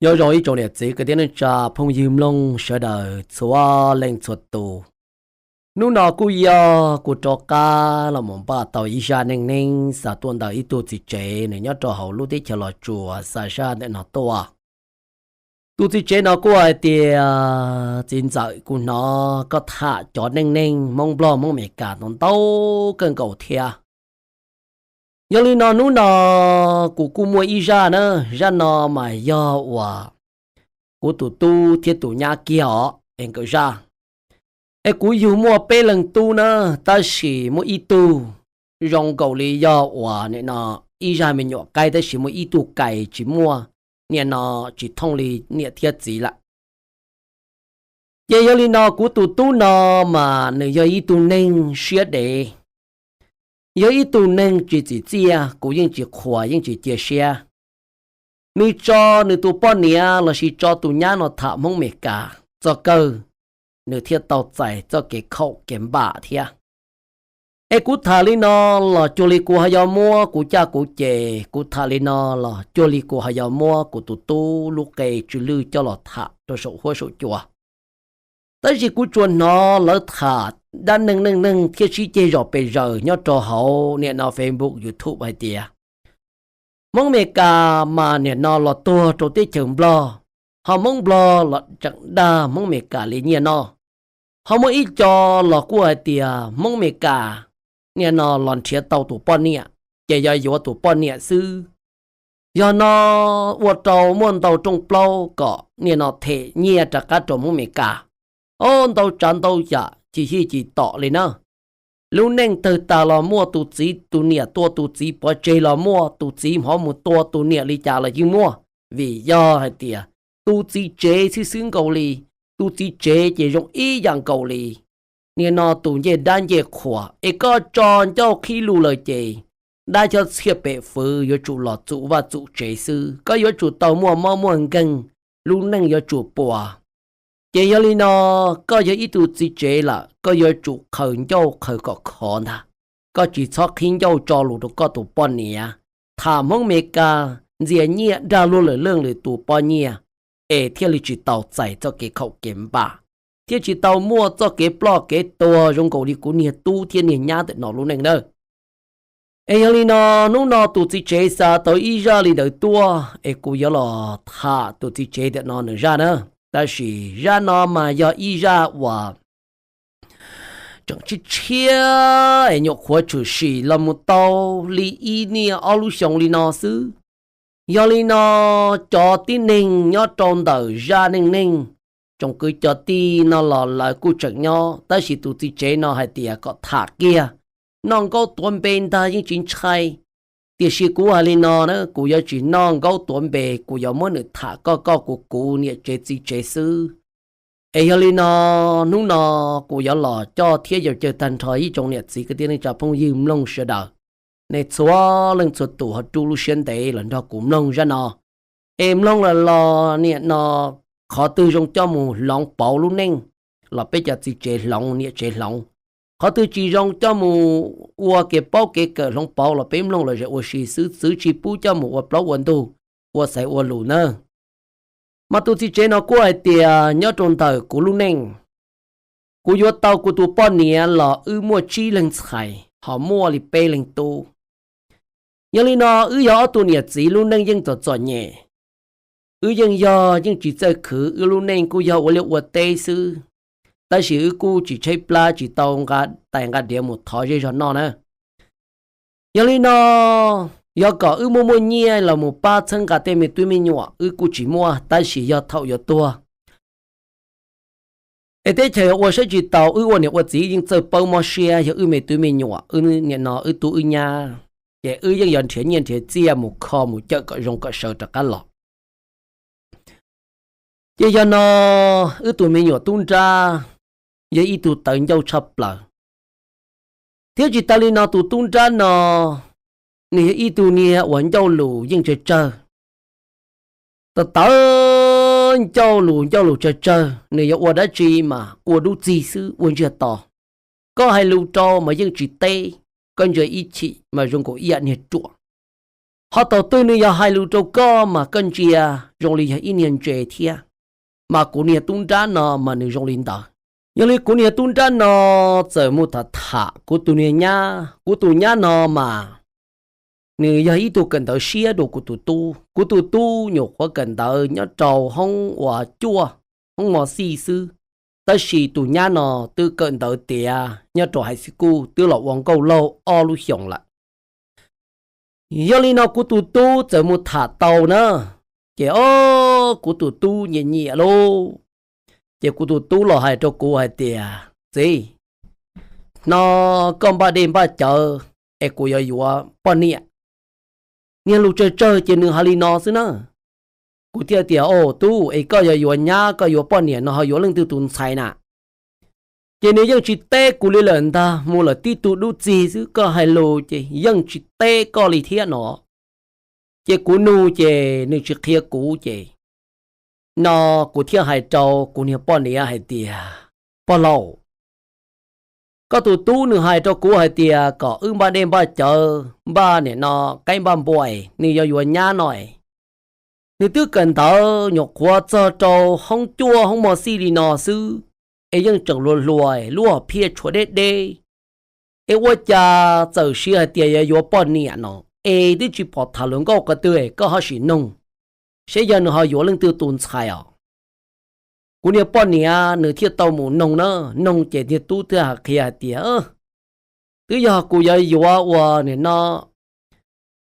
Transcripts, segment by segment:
Nyob zoo ib tsoom niam txiv kwv tij neej tsa phooj ywg mloog sawv daws txhua leej txhua tus. Hnub no kuj yog kuv rov qab los mus npaj tau ib zaj neej neeg xa tuaj ntawm ib tug txiv tsev nws nyob rau hauv lub teb chaws Los Tsuas xa zaj ntawm no tuaj. Tus txiv tsev no kuj hais tias, txiv ntxawm, kuv hnov koj tham cov neej neeg Hmoob Nplog Hmoob Amelikas ntau ntau kawg nkaus thiab. Yog li no hnub no kuv kuj muaj ib zaj na, zaj no mas yog uas kuv tus tub thiab tus nyab kiag os es nkawd zaj. Es kuv yug muaj peb leeg tub na, tab sis muaj ib tug zoo nkaus li yog uas nim no ib zaj me nyuam qaib, tab sis muaj ib tug kais tsis muaj, nim no tsis thooj li niam thiab txiv lawm. Ces yog li no kuv tus tub no mas nws yog ib tug neeg siab dev, yog ib tug neeg tsis txim txiaj, kuv yeej tsis qhuas yeej tsis cia siab. Nws tso nws tus poj niam lossis tso tus nyab no tham Hmoob Amelikas txog kawg, nws thiaj tau txais txoj kev khaum kev npam thiab. Es kuv tham li no los cuag li kuv ho yuav muab kuv caj kuv ces, kuv tham li no los cuag li kuv ho yuav muab kuv tus tub lub qe tsw lwj coj los tham rau saum huab saum cua. Tab sis kuv tsuas hnov lawv tham dab neeg neej neeg thiab sib ceg zom pes zaws nyob rau hauv nim no Facebook, YouTube hais tias Hmoob Amelikas mas nim no los tuag rau teb chaws Nplog, ho Hmoob Nplog los tseem dag Hmoob Amelikas li nyiaj noj. Ho muaj ib co los kuj hais tias Hmoob Amelikas nim no los nrhiav tau tus poj niam, ces yog yuav tus poj niam xwb. Yog no ua rau muaj ntau rooj plaub kom nim no them nyiaj rov qab rau Hmoob Amelikas. Ob, ntau tsav ntau yam, chim hij chim tom li na. Lub neej tawg tas los muaj, tus txiv tus niam tua tus txiv pov tseg los muaj, tus txiv hmov mus tua tus niam li cas los yeej muaj, vim yog hais tias tus txiv tsev xwb xwb nkaus li. Tus txiv tsev ces zoo ib yam nkaus li. Nim no tus ncej dab ncej qhuas es koj tso ncauj qhib lus lawm ces dab xyov txhiaj pem fwv yuav tsum los txum vaj txum tsev xwb, koj yuav tsum tau muaj mob muaj nkeeg, lub neej yuav tsum puas. Ces yog li no, koj yog ib tug txiv tsev lawm, koj yuav tsum qhaws ncauj qhaws kom khov ntag. Koj tsis txhob qhib ncauj tso lus rau koj tus poj niam, tham Hmoob Amelikas ntxias nyiaj dag luag lwm leej lwm tus poj niam, es thiaj li tsis tau txais txoj kev khaum kev npam, thiaj tsis tau muaj txoj kev ploj kev tuag zoo nkaus li kuv niag tub thiab niag nyab ntawm no lub neej nawb. Es yog li no, hnub no tus txiv tsev xa tau ib zaj li ntawd tuaj es kuv yuav los tham tus txiv tsev ntawm no nws zaj na. Tab sis zaj no mas yog ib zaj uas tseem tshiab tshiab es nyuam qhuav tshwm sim los mus tau li ib niaj ob lub xyoo li no xwb. Yog li no, cov tib neeg nyob rau ntawm zaj neej neeg, tsoom kwv cov tij no los lawv kuj tseem nyob, tab sis tus txiv tsev no hais tias kom tham kiag, noj nkaub tuav npe ntag yeej tsis ntshai. Tiam sis kuv hais li no na, kuv yuav tsis noj nkaub tuav npe, kuv yuav muab nws tham koj koj kuv kuv niam tsev txiv tsev xwb. Es yog li no, hnub no kuv yuav los coj thiab yuav caw tag nrho ib tsoom niam txiv kwv tij neej tsa phooj ywg mloog sawv daws, nej txhua leej txhua tus ho rub lub siab ntev los nrog kuv mloog zaj no. Es mloog lawm los nim no, qhov twg zoo coj mus hloov pauv lub neej los peb cov txiv tsev hloov niam tsev hloov, qhov twg tsis zoo coj mus ua kev paub kev kawm hloov pauv los peb mloog los zem ua si xwb, txwv tsis pub coj mus ua plaub ua ntug, ua xaiv ua lus nawb. Mas tus txiv tsev no kuj hais tias nyob rau ntawm kuv lub neej, kuv yuav tau kuv tus poj niam los wb muaj tsib leeg ntxhais ho muaj li peb leeg tub. Yog li no, wb yog ob tug niam txiv lub neej yeej txom txom nyem. Wb yeej yog yeej tsis txawj khwv, wb lub neej kuj yog ua liaj ua teb xwb, tab sis wb kuj tsis tshaib plab tsis tau nqa tais nqa diav mus thov zej zog noj na. Yog li no, yog kom wb muaj muaj nyiaj los mus pab txhawb nqa tej me tub me nyuam wb kuj tsis muaj, tab sis yog thaum yuav tuag es teb chaws yuav ua saib tsis taus, wb ua niam ua txiv yeej txawj paub mob siab yog wb me tub me nyuam, wb nim no wb tub wb nyab, ces wb yeej yuav nrhiav nyiaj nrhiav txiaj mus kho mus cawm kom zoo kom sawv rov qab los. Ces yog no, wb tus me nyuam tub nrab yog ib tug tawv ncauj tshaj plaws. Thiab tsis tas li no, tus tub nrab no nws yog ib tug niag uas ncauj lus yeej tsawg tsawg. Tawv tawv ncauj lus ncauj lus tsawg tsawg, nws yuav ua dab tsi mas ua dub txig xwb, ua ntsiag to. Koj hais lus rau mas yeej tsis teb, koj ntsia ib chim mas zoo nkaus ib yam niag ruam. Ho thaum twg nws yog hais lus rau koj mas koj ntsia zoo li yog ib niag ntses thiab, mas kuv niag tub nrab no mas nws zoo li ntawd. Yog li kuv niag tub nrab no txawm mus tham tham kuv tus niag nyab, kuv tus nyab no mas nws yog ib tug kawm ntawv siab dua kuv tus tub. Kuv tus tub nyuam qhuav kawm ntawv nyob rau hoob uas cuaj, hoob mos xij xwb, tab sis tus nyab no twb kawm ntawv tiav nyob rau high school, twb los ua nkauj laug ob lub xyoos lawm. Yog li no kuv tus tub txawm mus tham tau na, ces o, kuv tus tub nyiam nyiam lauj. Ces kuv tus tub los hais rau kuv hais tias, txiv, no koj npaj dej npaj cawv es kuv yuav yuav poj niam. Niag lus tsawg tsawg ces nws hais li no xwb na. Kuv thiaj tias, o tub, es koj yuav yuav nyab koj yuav poj niam no ho yuav leej twg tus ntxhais na? Ces nws yeej tsis teb kuv li lawm ntag, mus lawm tib tug dub txig xwb, koj hais lus ces yeej tsis teb koj li thiab no. Ces kuv nug ces nws tsis qhia kuv ces no kuv thiaj hais rau kuv niag poj niam hais tias, pog laus, koj tus tub nws hais rau kuv hais tias kom wb npaj dej npaj cawv, npaj niam no qaib npaj npua, nws yuav yuav nyab no. Nws twb kawm ntawv nyuam qhuav txog rau hoob cuaj hoob mos xij li no xwb, es yeej tseem hluas hluas, lub hom phiaj tshuav deb deb, es ua cas txawm siv hais tias yuav yuav poj niam no, es twb tsis pom tham luag nkauj qhov twg es koj ho sim noog seb yog nws ho yuav leej twg tus ntxhais os. Kuv niag poj niam nws thiaj tau mus noog na, noog ces niag tub thiaj hais qhia hais tias, twb yog kuv yuav yuav uas nim no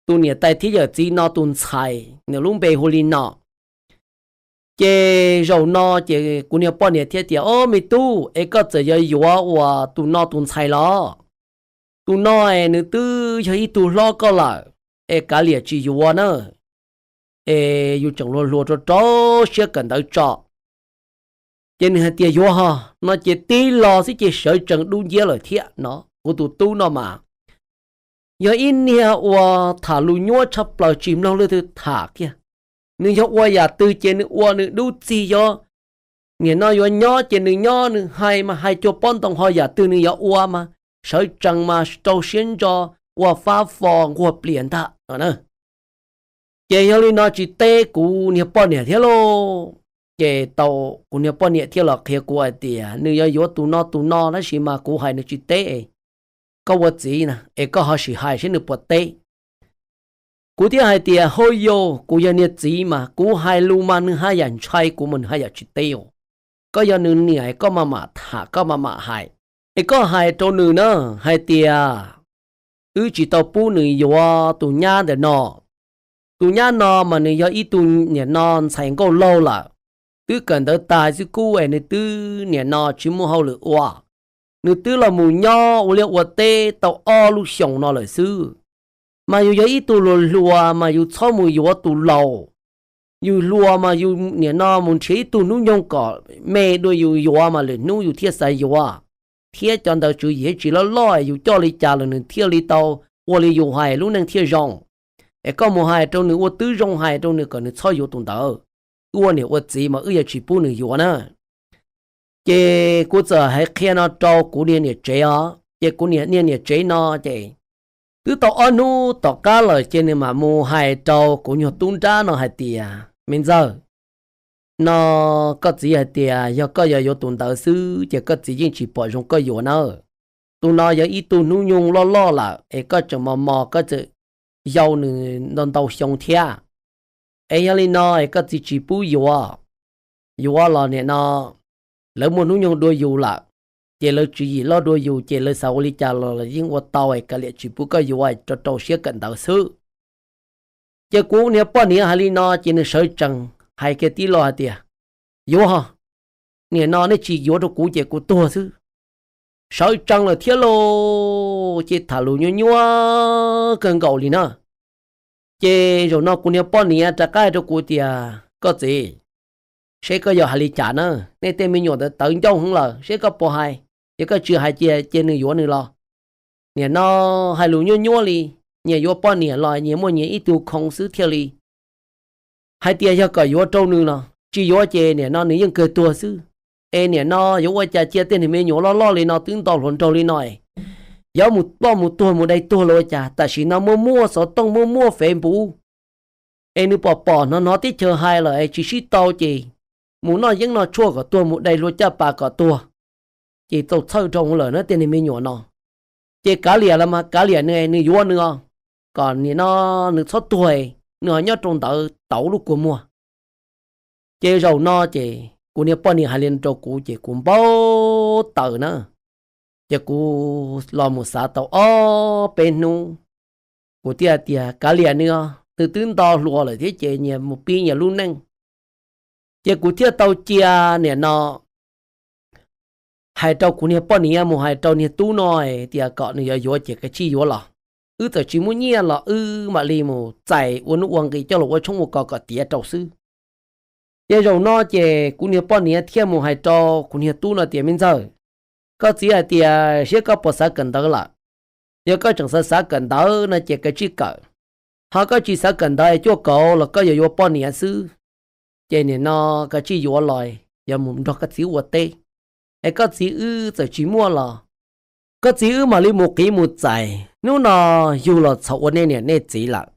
tus niam tais thiab yawm txiv no tus ntxhais, nws lub npe hu li no. Ces zaum no ces kuv niag poj niam thiaj tias, o me tub, es koj txawm yuav yuav uas tus no tus ntxhais los? Tus no es nws twb yog ib tug hlob koj lawm, es kav liam tsis yuav na, es yus tseem hluas hluas rau rau siab kawm ntawv tso. Ces nws hais tias yuav ho no ces tib lo xwb ces sawv tsees dub nciab lawm thiab no. Kuv tus tub no mas yog ib niag uas tham lus nyuab tshaj plaws, tsis mloog leej twg tham kiag. Nws yog ua yam twg ces nws ua, nws dub txig, yog nim no yuav nyob ces nws nyob, nws hais mas hais cuag pob ntoo, ho yam twg nws yuav ua mas sawv tsees mas rau siab ntso, ua fab fo nquag plias ntag no na. Ces yog li no tsis teb kuv niag poj niam thiab lauj. Ces tau kuv niag poj niam thiaj los qhia kuv hais tias nws yuav yuav tus no tus no, tab sis mas kuv hais nws tsis teb. Koj ua txiv na es koj ho sim hais seb nws puas teb. Kuv thiaj hais tias, hauj yau, kuv yog niag txiv mas kuv hais lus mas nws haj yam ntshai kuv mas nws haj yam tsis teb os. Koj yog nws niam, koj maj mam tham, koj maj mam hais, es koj hais rau nws na, hais tias wb tsis tau pub nws yuav tus nyab ntawm no. Tus nyab no mas nws yog ib tug nim no ntxhais nkauj laug lawm, twb kawm ntawv tag xwb kuj es nws twb nim no tsis muaj hauj lwm ua. Nws twb los mus nyob ua liaj ua teb tau ob lub xyoos no lawm xwb. Mas yus yog ib tug hluas hluas mas yus txhob mus yuav tus laus. Yus hluas mas yus nim no mus nrhiav ib tug hnub nyoog kom me dua yus yuav mas lwm hnub yus thiaj xav yuav. Thiab cov ntawd tswv yim tsis loj loj, yus coj li cas los nws thiaj li tau ua li yus hais, lub neej thiaj zoo. Es koj mus hais rau nws ua twb zoo, hais rau nws kom nws txhob yuav tus ntawd. Wb ua niam ua txiv mas wb yuav tsis pub nws yuav na. Ces kuv txawm hais qhia no rau kuv niag niam tsev os, ces kuv niag niam tsev no ces twb tau ob hnub tom qab lawm ces nws mam mus hais rau kuv nyuag tub nrab no hais tias, me ntxawg, no koj txiv hais tias yog koj yuav yuav tus ntawd xwb ces koj txiv yeej tsis pom zoo koj yuav na. Tus no yog ib tug hnub nyoog loj loj lawm es koj tseem mos mos koj tseem yau nws ntau ntau xyoo thiab. Es yog li no es koj txiv tsis pub yuav. Yuav los nim no lawv muaj hnub nyoog dua yus lawm, ces lawv tswv yim loj dua yus ces lawv xav ua li cas los yeej ua tau, es kav liam tsis pub koj yuav, rau rau siab kawm ntawv xwb. Ces kuv niag poj niam hais li no ces nws sawv tsees hais kiag tib lo hais tias, yuav ho, nim no nej tsis yuav rau kuv ces kuv tuag xwb. Sawv tsees lawm thiab lauj, ces tham lus nyuaj nyuaj kawg nkaus li na. Ces zaum no kuv niag poj niam rov qab hais rau kuv tias, koj txiv, seb koj yuav hais li cas na, nej tej me nyuam ntawd tawv ncauj heev lawm, seb koj puas hais, yog koj tsis hais cia ces nws yuav nws los. Nim no hais lus nyuaj nyuaj li, nyias yuav poj niam los nyias muaj nyias ib tug khoo xwb thiaj li. Hais tias yog kom yuav rau nws los tsis yuav ces nim no nws yeej kawg tuag xwb. Es nim no yuav ua cas cia tej niag me nyuam loj loj li no twb nto hluas nraug li no, yuav mus ploj mus tuag mus dai tuag los ua cas, tam sim no muaj muaj xov tooj muaj muaj Facebook, es nws pom pom hnov hnov teb chaws hais lawm es tsis sib tau ces mus noj yeeb noj tshuaj kom tuag, mus dai hlua caj pas kom tuag, ces txaus txhawj dhau lawm na tej niag me nyuam no. Ces kav liam los mas kav liam nws, nws yuav nws os, kom nim no nws txhob tuag, nws ho nyob rau ntawd tauv lub kua muag. Ces zaum no ces kuv niag poj niam hais li rau kuv ces kuv npau taws na. Ces kuv los mus xav tau ob peb hnub, kuv thiaj tias kav liam nws os, nws twb nto hluas lawm thiab ces nyias mus pib nyias lub neej. Ces kuv thiaj tau cia nim no hais rau kuv niag poj niam mus hais rau niag tub no tias kom nws yuav yuav ces kav tsij yuav los. Wb txawm tsis muaj nyiaj los wb mam li mus txais ua nuj ua nqi coj los ua tshoob ua kos kom tiav rau xwb. Ces zaum no ces kuv niag poj niam thiaj mus hais rau kuv niag tub no tias me ntxawg, koj txiv hais tias seb koj puas xav kawm ntawv lawm. Yog koj tseem xav xav kawm ntawv no ces kav tsij kawm, ho koj tsis xav kawm ntawv es cuaj kaum los koj yuav yuav poj niam xwb, ces nim no kav tsij yuav los, yuav mus nrog koj txiv ua teb. Es koj txiv wb txawm tsis muaj los koj txiv wb mam li mus qiv mus txais, hnub no yug los txhaum ua nej niam nej txiv lawm,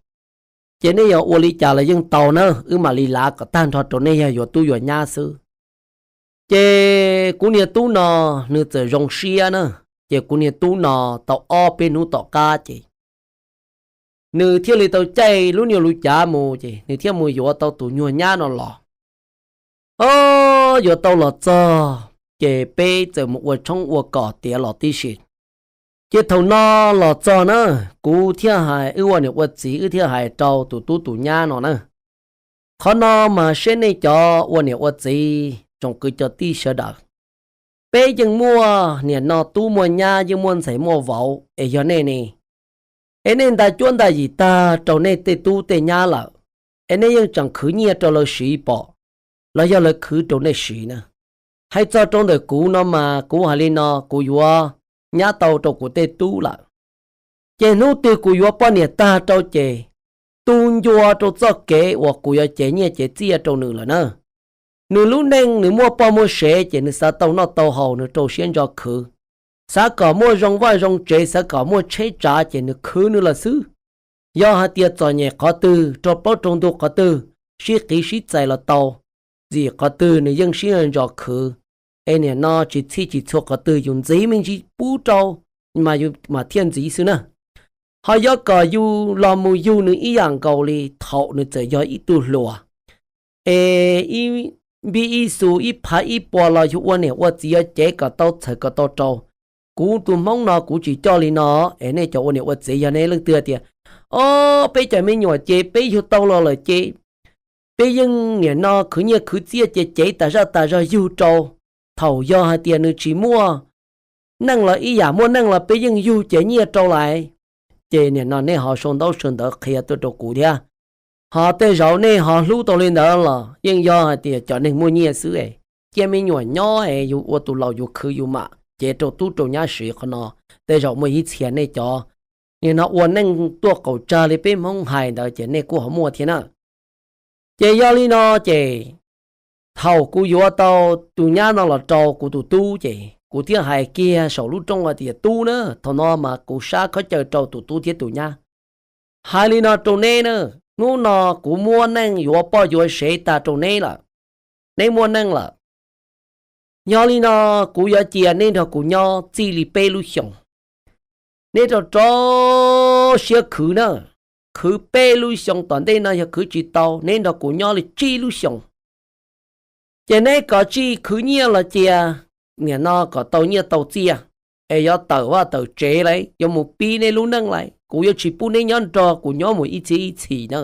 ces nej yuav ua li cas los yeej tau na, wb mam li lav kom tag nrho rau nej yog yuav tub yuav nyab xwb. Ces kuv niag tub no nws txawm zoo siab na, ces kuv niag tub no tau ob peb hnub tom qab ces nws thiaj li tau caij lub niag lub cav mus ces nws thiaj mus yuav tau tus nyuag nyab no los. O, yuav tau los txog ces peb txawm mus ua tshoob ua kos tiav los tib si. Ces thaum no los txog na, kuv thiaj hais, wb ua niam ua txiv wb thiaj hais rau tus tub tus nyab no na, qhov no mas seb nej cov ua niam ua txiv tsoom kwv cov tij sawv daws, peb yeej muaj niam no tub muaj nyab yeej muaj ntxhais muaj vauv es yog nej ne, es nej nta cuab nta yim tag rau nej tej tub tej nyab lawm, es nej yeej tseem khwv nyiaj rau lawv siv pom, los yog lawv khwv rau nej siv na. Hais txog rau ntawm kuv no mas kuv hais li no, kuv yuav nyab tau rau kuv tej tub lawm. Ces hnub twg kuv yuav poj niam tag rau ces tu ncua rau txoj kev uas kuv yuav cev nyiaj cev txiaj rau nws lawm na. Nws lub neej nws muaj poj muaj sev ces nws xav tau noj tau haus nws rau siab ntso khwv. Xav kom muaj zoo vaj zoo tsev, xav kom muaj tsheb tsav ces nws khwv nws lawm xwb. Yog hais tias txom nyem qhov twg, raug plaub raug ntug qhov twg, sib qiv sib txais los tau, ntxim qhov twg nws yeej sib ntso khwv. Es niam no tsis txhij tsis txhua qhov twg yus ntxiv me ntsis pub rau, mas yus mas thiaj ntxiv xwb na. Ho yuav kom yus los mus yug nws ib yam nkaus li thaum nws txawm yog ib tug hluas, es ib npib ib xu ib phav ib pua los yus ua niam ua txiv yuav cev kom tau txhawm kom tau rau. Kuv tus Hmoob no kuv tsis coj li no, es nej cov ua niam ua txiv yog nej leej twg tias, o, peb cov me nyuam ces peb yug tau los lawm ces peb yeej niam no khwv nyiaj khwv txiaj ces cev tas zaj tas zog yug rau. Thaum yog hais tias nws tsis muaj neej los ib yam, muaj neej los peb yeej yug cev nyiaj rau lawm. Ces niam no nej ho sau ntaub sau ntawv qhia tuaj rau kuv thiab. Ho tej zaum nej ho hlub tau li ntawd los yeej yog hais tias cov neeg muaj nyiaj xwb es cia me nyuam nyob es yus ua tus laus yus khwv yus mam cev rau tub rau nyab siv qhov no. Tej zaum muaj ib txhia nej cov niam no ua neej tuaj qaum tsag li peb Hmoob hais ntawd ces nej kuj ho muaj thiab na. Ces yog li no ces thaum kuv yuav tau tus nyab no los rau kuv tus tub ces kuv thiaj hais kiag saum lub rooj hais tias tub na, thaum no mas kuv sab khaub caw rau tus tub thiab tus nyab. Hais li no rau neb na, hnub no kuv muab neej yuav poj yuav sev tag rau neb lawm, neb muaj neej lawm. Yog li no kuv yuav cia neb nrog kuv nyob txij li peb lub xyoos. Neb rau rau siab khwv na, khwv peb lub xyoos tom ntej no yog khwv tsis tau neb nrog kuv nyob li tsib lub xyoos. Ces neb kov tsij khwv nyiaj los cia, niam no kom tau nyiaj tau txiaj, es yuav tawm vaj tawm tsev lawm, yuav mus pib neb lub neej lawm, kuv yuav tsis pub neb nyob nrog kuv nyob mus ib txhiab ib txhis na.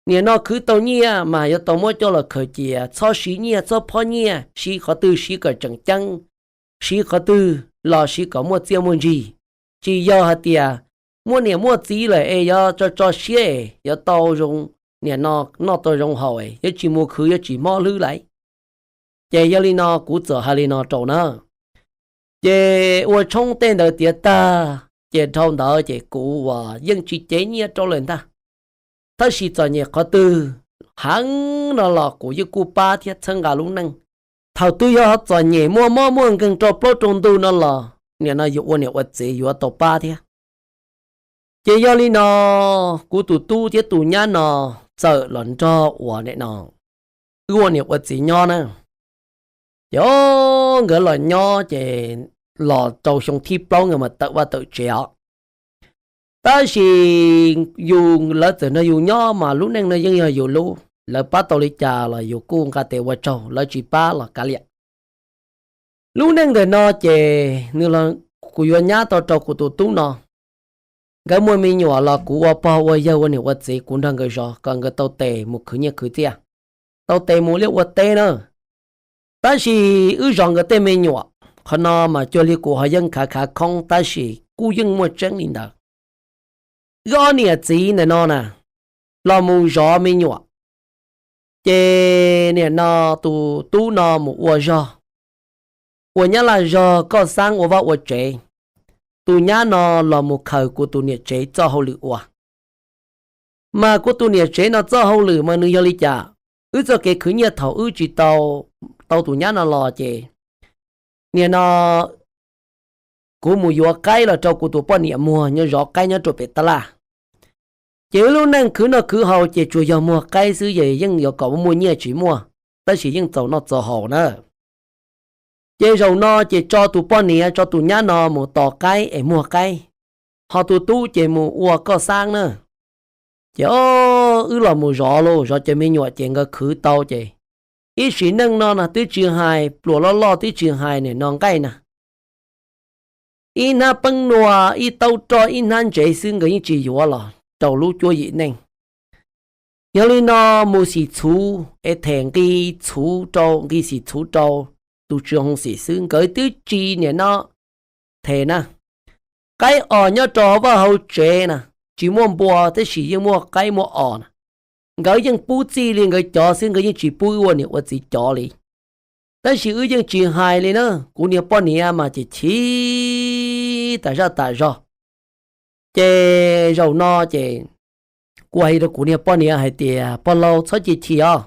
Niam no khwv tau nyiaj mas yuav tau muab coj los khaws cia, txhob siv nyiaj txhob phob nyiaj, siv qhov twg siv kom tseem ceeb, siv qhov twg los siv kom muaj txiaj muaj ntsig. Tsis yog hais tias muaj niam muaj txiv lawm es yuav tso tso siab es yuav tau zoo, niam no noj tau zoo haus es yuav tsis mus khwv yuav tsis mob hlwb lawm. Ces yog li no kuv txawm hais li no rau na. Ces ua tshoob tej ntawd tiav tag, ces dhau ntawd ces kuv uas yeej tsis cev nyiaj rau lawm ntag. Tab sis txom nyem qhov twg heev no los kuv yeej kuj pab thiab txhawb nqa lub neej. Thaum twg yog ho txom nyem muaj mob muaj nkeeg rau plaub rau ntug no los nim no yuav ua niam ua txiv yuav tau pab thiab. Ces yog li no, kuv tus tub thiab tus nyab no txawm los nrog uas nim no wb ua niam ua txiv nyob na. Ces o, nkawd los nyob ces los rau xyoo thib plaub nkawd mas tawm vaj tawm tsev os. Tab sis yus, lawv txawm nrog yus nyob mas lub neej no yeej yog yus lub, lawv pab tau li cas los yus kuj nqa tes ua tsaug, lawv tsis pab los kav liam. Lub neej ntawm no ces nws, kuv yuav nyab tau rau kuv tus tub no. Nkawd muaj me nyuam los kuv ua pog ua yawg ua niam ua txiv, kuv nrog nkawd zov kom nkawd tau tes mus khwv nyiaj khwv txiaj, tau tes mus liaj ua teb na. Tab sis wb zov nkawd tej me nyuam, qhov no mas cuag li kuv ho yeej khav khav khoob tab sis kuj yeej muaj tseeb li ntawd. Wb ob niam txiv ntawm no na, los mus zov me nyuam, ces nim no tus tub no mus ua zog, ua nyab laj zog koj xaab ua vaj ua tsev, tus nyab no los mus khaws kuv tus niam tsev txoj hauj lwm ua. Mas kuv tus niam tsev no txoj hauj lwm mas nws yog li cas? Wb txoj kev khwv nyiaj thaum wb tsis tau, tau tus nyab no los ces nim no kuv mus yuav qaib los rau kuv tus poj niam muag nyob zov qaib nyob rau pem tab laj. Ces wb lub neej khwv noj khwv haus ces tsuas yog muag qaib xwb, yeej yuav kom muaj nyiaj tsis muaj, tab sis yeej txaus noj txaus haus na. Ces zaum no ces tso tus poj niam tso tus nyab no mus tos qaib es muag qaib, ho tus tub ces mus ua koj xaab na. Ces o, wb los mus zov lauj, zov cov me nyuam ces nkawd khwv tau ces ib sim neej no na twb tsis hais pluas loj loj, twb tsis hais nim no nqaij na, ib hnab peeb nua, ib taub roj, ib hnab ntsev xwb nkawd yeej tsis yuav los rau lub cuab yim neej. Yog li no mus xim txhuv es them nqi txhuv rau, nqi xim txhuv rau tus tswv hoo xim xwb, nkawd twb tsis nim no them na. Qaib os nyob rau vaj hauv tsev na, tsis muaj npua tab sis yeej muaj qaib muaj os na. Nkawd yeej pub txij li nkawd cov xwb, nkawd yeej tsis pub wb ua niam ua txiv cov li. Tab sis wb yeej tsis hais li na, kuv niag poj niam mas ces chim tas zaj tas zog. Ces zaum no ces kuv hais rau kuv niag poj niam hais tias, pog laus txhob cia chim os.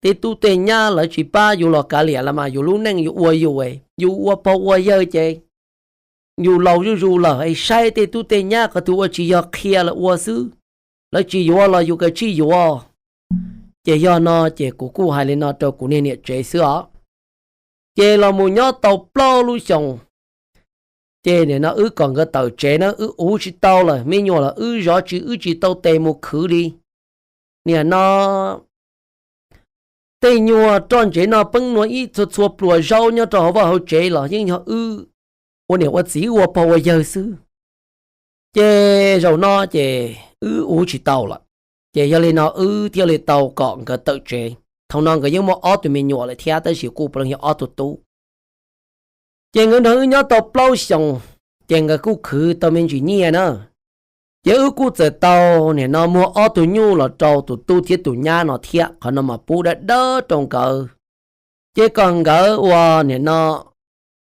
Tej tub tej nyab lawv tsis pab yus los kav liam los mas yus lub neej yus ua yus, yus ua pog ua yawg ces yus laus zuj zus lawm es saib tej tub tej nyab qhov twg ua tsis yog qhia lawv ua xwb, lawv tsis yuav los yus kav tsij yuav. Ces yog no ces kuv kuj hais li no rau kuv niag niam tsev xwb os. Ces los mus nyob tau plaub lub xyoos, ces nim no wb kom nkawd tawm tsev na, wb uv tsis tau lawm, me nyuam los wb zov tsis, wb tsis tau tes mus khwv li. Nim no tej nyuag roj ntsev noj peeb nua ib txhua txhua pluas zaub nyob rau hauv vaj hauv tsev los yeej yog wb ua niam ua txiv ua pog ua yawg xwb. Ces zaum no ces wb uv tsis tau lawm, ces yog li no wb thiaj li tau kom nkawd tawm tsev. Thaum no nkawd yeej muaj ob tug me nyuam lawm thiab tab sis kuj puav leej yog ob tug tub. Ces nkawd nrog wb nyob tau plaub xyoos, ces nkawd kuj khwv tau me ntsis nyiaj na. Ces wb kuj txawm tau nim no muag ob tug nyuj los rau tus tub thiab tus nyab no thiab, qhov no mas pub dawb dawb rau nkawd. Ces kom nkawd ua nim no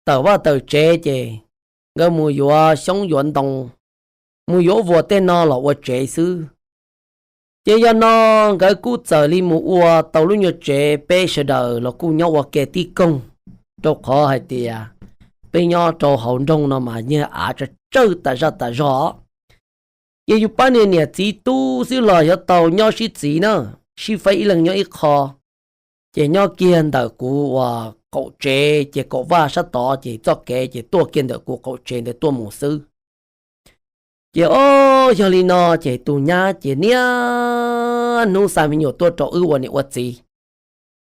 tawm vaj tawm tsev ces nkawd mus yuav xyoob yuav ntoo, mus yuav vuas tej no los ua tsev xwb. Ces yog no nkawd kuj txawm li mus ua tau lub nyuag tsev, peb sawv daws los kuj nyob ua ke tib koog, rau qhov hais tias peb nyob rau hauv nroog no mas nyuag av tsawg tsawg tas zaj tas zog. Ces yus pab niag niam txiv tub xwb los yuav tau nyob sib txiv na, sib faib ib leeg nyob ib qho. Ces nyob kiag ntawm kuv uas qaum tsev ces kaum vaj sab tod ces txoj kev ces tuaj kiag ntawm kuv qaum tsev ntawd tuaj mus xwb. Ces o, yog li no ces tus nyab ces niaj hnub xa me nyuam tuaj rau wb ua niam ua txiv,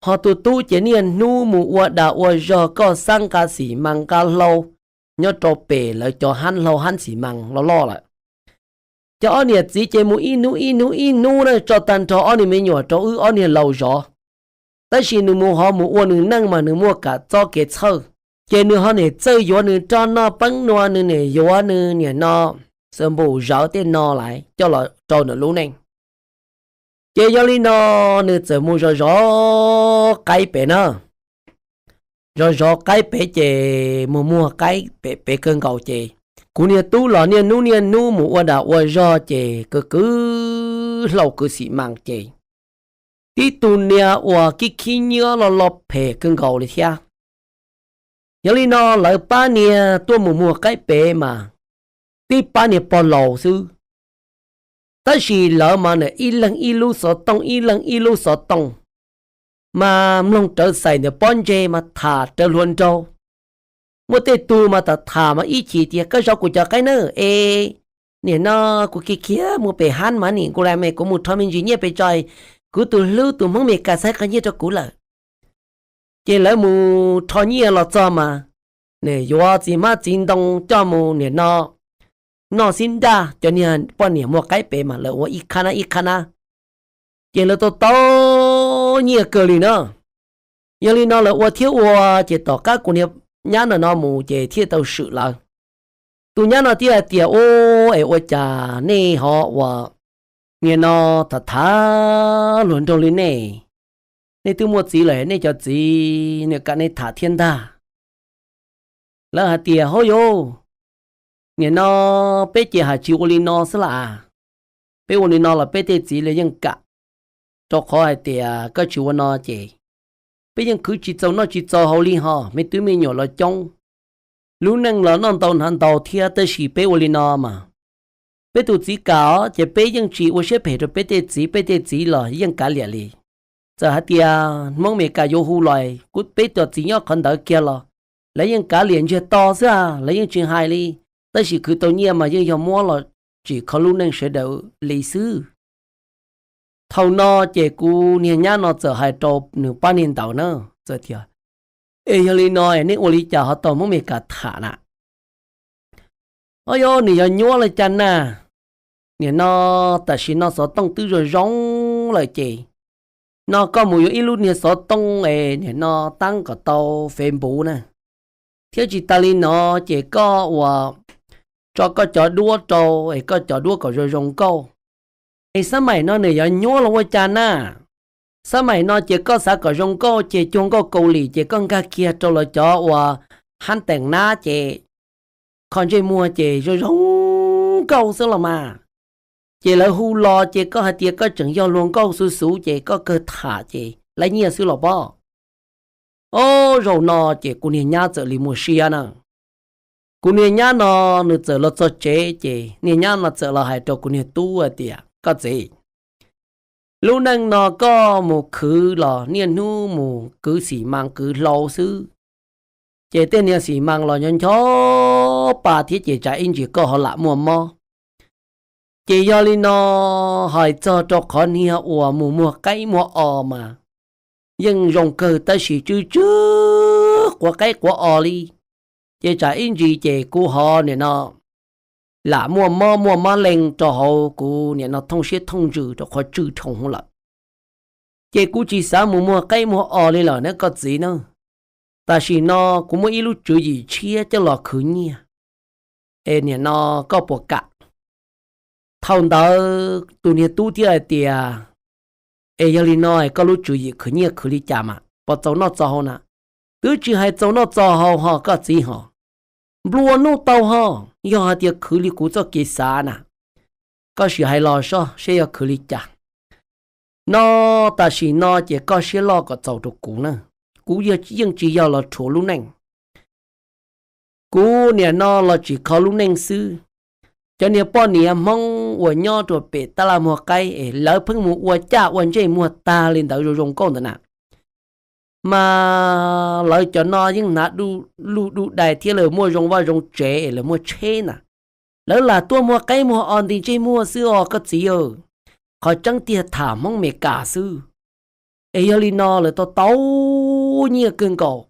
ho tus tub ces niaj hnub mus ua dag ua zog koj xab nqa xim mas nqa hlau nyob rau pem lawv cov hab hlau hab xim mas loj loj lawm. Ces ob niam txiv ces mus ib hnub ib hnub ib hnub na tso tag nrho ob niag me nyuam rau wb ob niag laus zov. Tab sis nws mus ho mus ua nws neej mas nws muaj kam txob kev txhawj, ces nws ho niam txawj yuav nws roj noj peeb nua, nws niam yuav nws niam no xav npum zawv tej no lawm coj los rau nws lub neej. Ces yog li no nws txawm mus zov zov qaib pem na. Zov zov qaib pem ces mus muag qaib pem pem kawg nkaus ces kuv niag tub los niaj hnub niaj hnub mus ua dag ua zog ces kwv kwv hlau kwv xim mas ces tib tug niag uas khib khib nyiab loj loj phem kawg nkaus li thiab. Yog li no lawv pab niag tuaj mus muag qaib pem mas tib pab niag pog laus xwb, tab sis lawv mas ib leeg ib lub xov tooj, ib leeg ib lub xov tooj, mas mloog rawv xais ntawm pob ntseg mas tham rawv hluas nraug. Muaj tej tug mas tham tham mas ib chim tias koj zov kuv cov qaib na, es nim no kuv khiav khiav mus pem hab mas nim kuv lam me kuv mus rho me ntsis nyiaj pem tso, kuv tus hlub tus Hmoob Mes Kas xaib qhov nyiaj rau kuv lawm. Ces lawv mus rho nyiaj los txog mas nws yuav txiv hmab txiv ntoo coj mus nim no noj xib nraj, cov niag poj niam muag qaib pem mas lawv ua ib qhab nab ib qhab nab, ces lawv tau tau nyiaj kawg li na. Yog li no lawv ua thiab ua, ces tom qab kuv niag nyab no no mus ces thiaj tau swm lawv. Tus nyab no thiaj hais tias, Ub, es ua cas nej ho ua nim no tham tham hluas nraug li nej? Nej twb muaj txiv lawm, nej cov txiv nws kam nej tham thiab ntag. Lawv hais tias, Hauj yauv, nim no peb ces hais tsis ua li no xwb las. Peb ua li no los peb tej txiv los yeej kam, rau qhov hais tias koj tsis ua no ces peb yeej khwv tsis txaus noj tsis txaus haus li ho, me tub me nyuam los coob, lub neej los noj ntau hnav ntau thiab, tab sis peb ua li no mas peb tus txiv kam os, ces peb yeej tsis ua siab phem rau peb tej txiv, peb tej txiv los yeej kav liam li. Txawm hais tias Hmoob Mes Kas yuav hu los, kuv peb tus txiv nyob qhov ntawd kiag los lawv yeej kav liam ntsiag to xwb, lawv yeej tsis hais li. Tab sis khwv tau nyiaj mas yeej yog muab los tsim kho lub neej sawv daws li xwb. Thaum no ces kuv niag nyab no txawm hais rau nws pab niag ntawd na, txawm tias, Es yog li no es nej ua li cas ho tau Hmoob Mes Kas tham na? Ob yauv, nws yog nyuab li cas na? Nim no tam sim no xov tooj twb zoo zoo lawm ces no koj mus yuav ib lub niag xov tooj es nim no tab kom tau Facebook na, thiab tsis tas li no ces koj ua tso koj cov duab rau es koj cov duab kom zoo zoo nkauj. Es xab maim no nws yog nyuab los ua cas na? Xab maim no ces koj xav kom zoo nkauj ces cuag nkauj Kaus Lim ces koj nkag kiag rau lawv cov uas hab teem nab ces kho ntsej muag ces zoo zoo nkauj xwb los mas. Ces lawv hu los ces koj hais tias koj tseem yog hluas nkauj xuv xuv ces koj kawg tham ces lawv nyiaj xwb los pob. Ob zaug no ces kuv niag nyab txawm li muaj siab na. Kuv niag nyab no nws txawm los txog tsev ces niag nyab no txawm los hais rau kuv niag tub hais tias, Koj txiv, lub neej no koj mus khwv los niaj hnub mus kwv xim mas kwv hlau xwb, ces tej niag xim mas los nco nco pa thiab ces tsam ib ntsis koj ho lam muaj mob. Ces yog li no hais txog rau qhov niag uas mus muag qaib muag os mas yeej zoo kawg tab sis tsw tsw quav qaib quav os li, ces tsam ib ntsis ces kuv ho nim no lam muaj mob muaj mob leej rau hauv kuv nim no thooj siab thooj ntsws rau qhov tsw dhau lawm. Ces kuv tsis xav mus muag qaib muag os li lawm na koj txiv na. Tam sim no kuv muaj ib lub tswv yim tshiab coj los khwv nyiaj, es nim no koj puas kam? Thaum ntawd tus niag tub thiaj hais tias, Es yog li no koj lub tswv yim khwv nyiaj khwv li cas mas puas txaus noj txaus haus na? Twb tsis hais txaus noj txaus haus ho koj txiv ho, nplua nuj tau ho, yog hais tias khwv li kuv txoj kev xav na, koj sim hais los seb yog khwv li cas. No tam sim no ces koj siab loj kom txaus rau kuv na, kuv yeej tsis yog los rhuav lub neej. Kuv nim no los tsim kho lub neej xwb. Cov niag poj niam Hmoob uas nyob rau pem tab laj muag qaib es lawv pheej mus ua caj ua ntsej muag tag li ntawd zoo zoo nkauj ntawd na, mas lawv cov no yeej hnav luj dub dai thiab lawv muaj zoo vaj zoo tsev es lawv muaj tsheb na. Lawv lam tuaj muag qaib muag os nti ntsej muag xwb os koj txiv aw. Qhov tseeb tiag tham Hmoob Mes Kas xwb. Es yog li no lawv tau tau nyiaj kawg nkaus,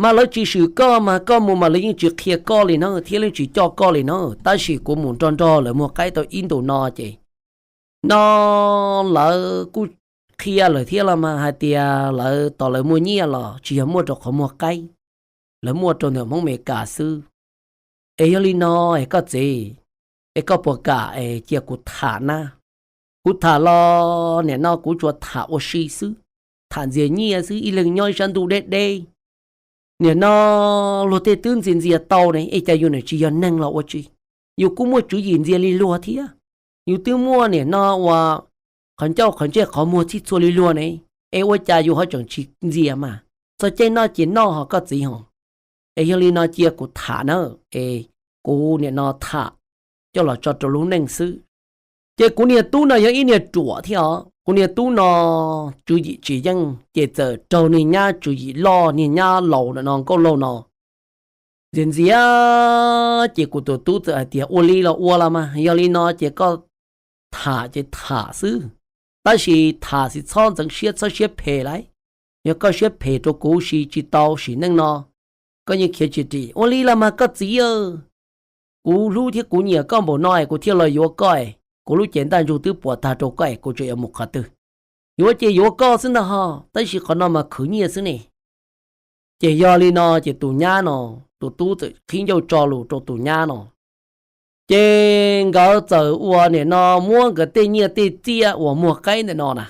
mas lawv tsis swm koj mas koj mus mas lawv yeej tsis qhia koj li na thiab lawv tsis coj koj li na, tab sis kuv mus nrog nrog lawv muag qaib tau ib ntus no ces, no lawv kuj qhia lawm thiab los mas hais tias lawv tos lawv muaj nyiaj los tsis yog muaj rau qhov muag qaib, lawv muaj rau ntawm Hmoob Mes Kas xwb. Es yog li no es koj txiv, es koj puas kam es cia kuv tham na? Kuv tham los nim no kuv tsuas tham ua si xwb, tham ntxias nyiaj xwb, ib leeg nyob ib sab ntuj deb deb. Nim no luag tej twb ntxias ntxias tau ne, es cas yus nim tsis yog neeg los ua tsi? Yus kuj muaj tswv yim ntxias li luag thiab, yus twb muaj nim no ua qhov ncauj qhov ntsej qhov muag txhij txhua li luag ne, es ua cas yus ho tseem tsis ntxias mas? Txog caij noj ces noj ho koj txiv ho. Es yog li no cia kuv tham na, es kuv nim no tham coj los tso rau lub neej xwb. Ces kuv niag tub no yog ib niag ruam thiab os. Kuv niag tub no tswv yim tsis yeej ces txawm raug niag nyab tswv yim loj, niag nyab laus no, nkauj laug no ntxias ntxias. Ces kuv tus tub txawm hais tias ua li los ua los mas, yog li no ces koj tham ces tham xwb, tab sis tham sis txhob ntxeev siab, txhob siab phem lauj. Yog koj siab phem rau kuv ces tsis tau, sim neej no koj yeej khiav tsis dim. Ua li los mas koj txiv, kuv hlub thiab kuv nyiam koj npaum no es kuv thiaj los yuav koj es kuv lub cev ntaj ntsug twb puas tag rau koj es kuv tseem yuav mus qhov twg? Yuav ces yuav koj xwb ntag ho, tab sis qhov no mas khwv nyiaj xwb ne. Ces yog li no ces tus nyab no, tus tub txawm qhib ncauj tso lus rau tus nyab no. Ces nkawd txawm ua nim no muab nkawd tej nyiaj tej txiaj uas muag qaib ntawm no na,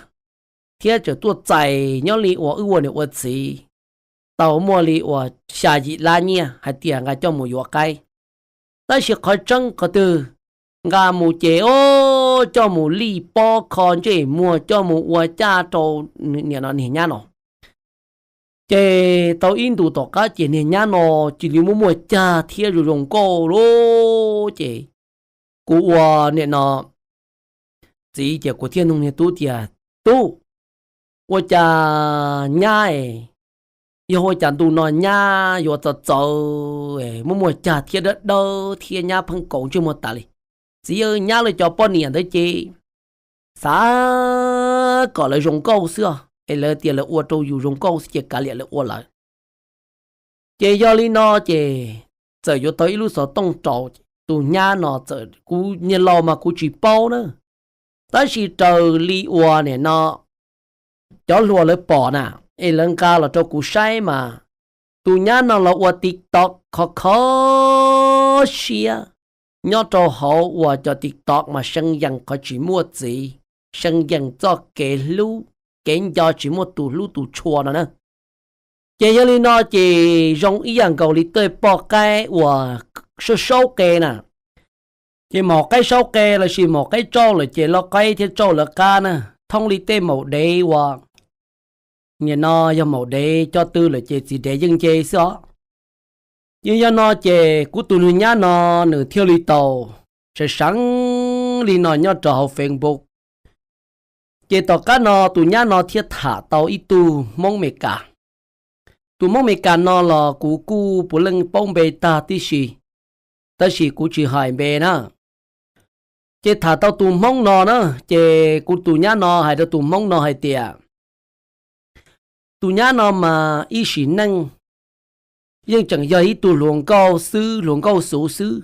thiab txawm tuaj txais nyob li uas wb ua niam ua txiv, tau muaj li uas xya yim lab nyiaj hais tias nqa coj mus yuav qaib. Tab sis qhov tseeb qhov twg, nqa mus ces o, coj mus lij pob kho ntsej muag, coj mus ua caj rau nim no niag nyab no. Ces tau ib ntus tom qab ces niag nyab no cia li muaj muaj cag thiab zoo zoo nkauj lawm. Ces kuv ua nim no txiv ces kuv thiaj nug niag tub tias, Tub, ua cas nyab es, yog ua cas ntu no nyab yuav txawv txawv, muaj muaj cag thiab dawb dawb thiab nyab pheej kaus ntsej muag tas li? Txiv, nyab lawv cov poj niam ntawd ces xav kom lawv zoo nkauj xwb os, es lawv tias lawv ua rau yus zoo nkauj xwb ces kav liam lawv ua lawv. Ces yog li no ces txawm yuav tau ib lub xov tooj rau. Tus nyab no txawm, kuv niag laus mas kuv tsis paub na, tab sis raws li uas nim no cov hluas lawv pom na, es lawv nqa los rau kuv saib mas, tus nyab no los ua TikTok kho kho siab, nyob rau hauv uas cov TikTok mas seev yees qhov tsis muaj txiv, seev yees txoj kev hlub, kev nco tsis muaj tus hlub tus tshua no na. Ces yog li no ces zoo ib yam nkaus li tej poj qaib uas saub saub qe na. Ces maum qaib saub qe lossis maum qaib tsauj lawm ces lau qaib thiaj tsauj lawv qab na, thoob li tej maum dev uas nim no yog maum dev coj twg lawm ces txiv dev yeej nce xwb os. Ces yog no ces kuv tus niag nyab no nws thiaj li tau seev seev li no nyob rau hauv Facebook. Ces tom qab no tus nyab no thiaj tham tau ib tug Hmoob Meskas. Tus Hmoob Meskas no los kuv kuj puav leej paub npe tag tib si, tab sis kuv tsis hais npe na. Ces tham tau tus Hmoob no na, ces kuv tus nyab no hais rau tus Hmoob no hais tias, tus nyab no mas ib sim neej yeej tseem yog ib tug hluas nkauj xwb, hluas nkauj xuv xwb.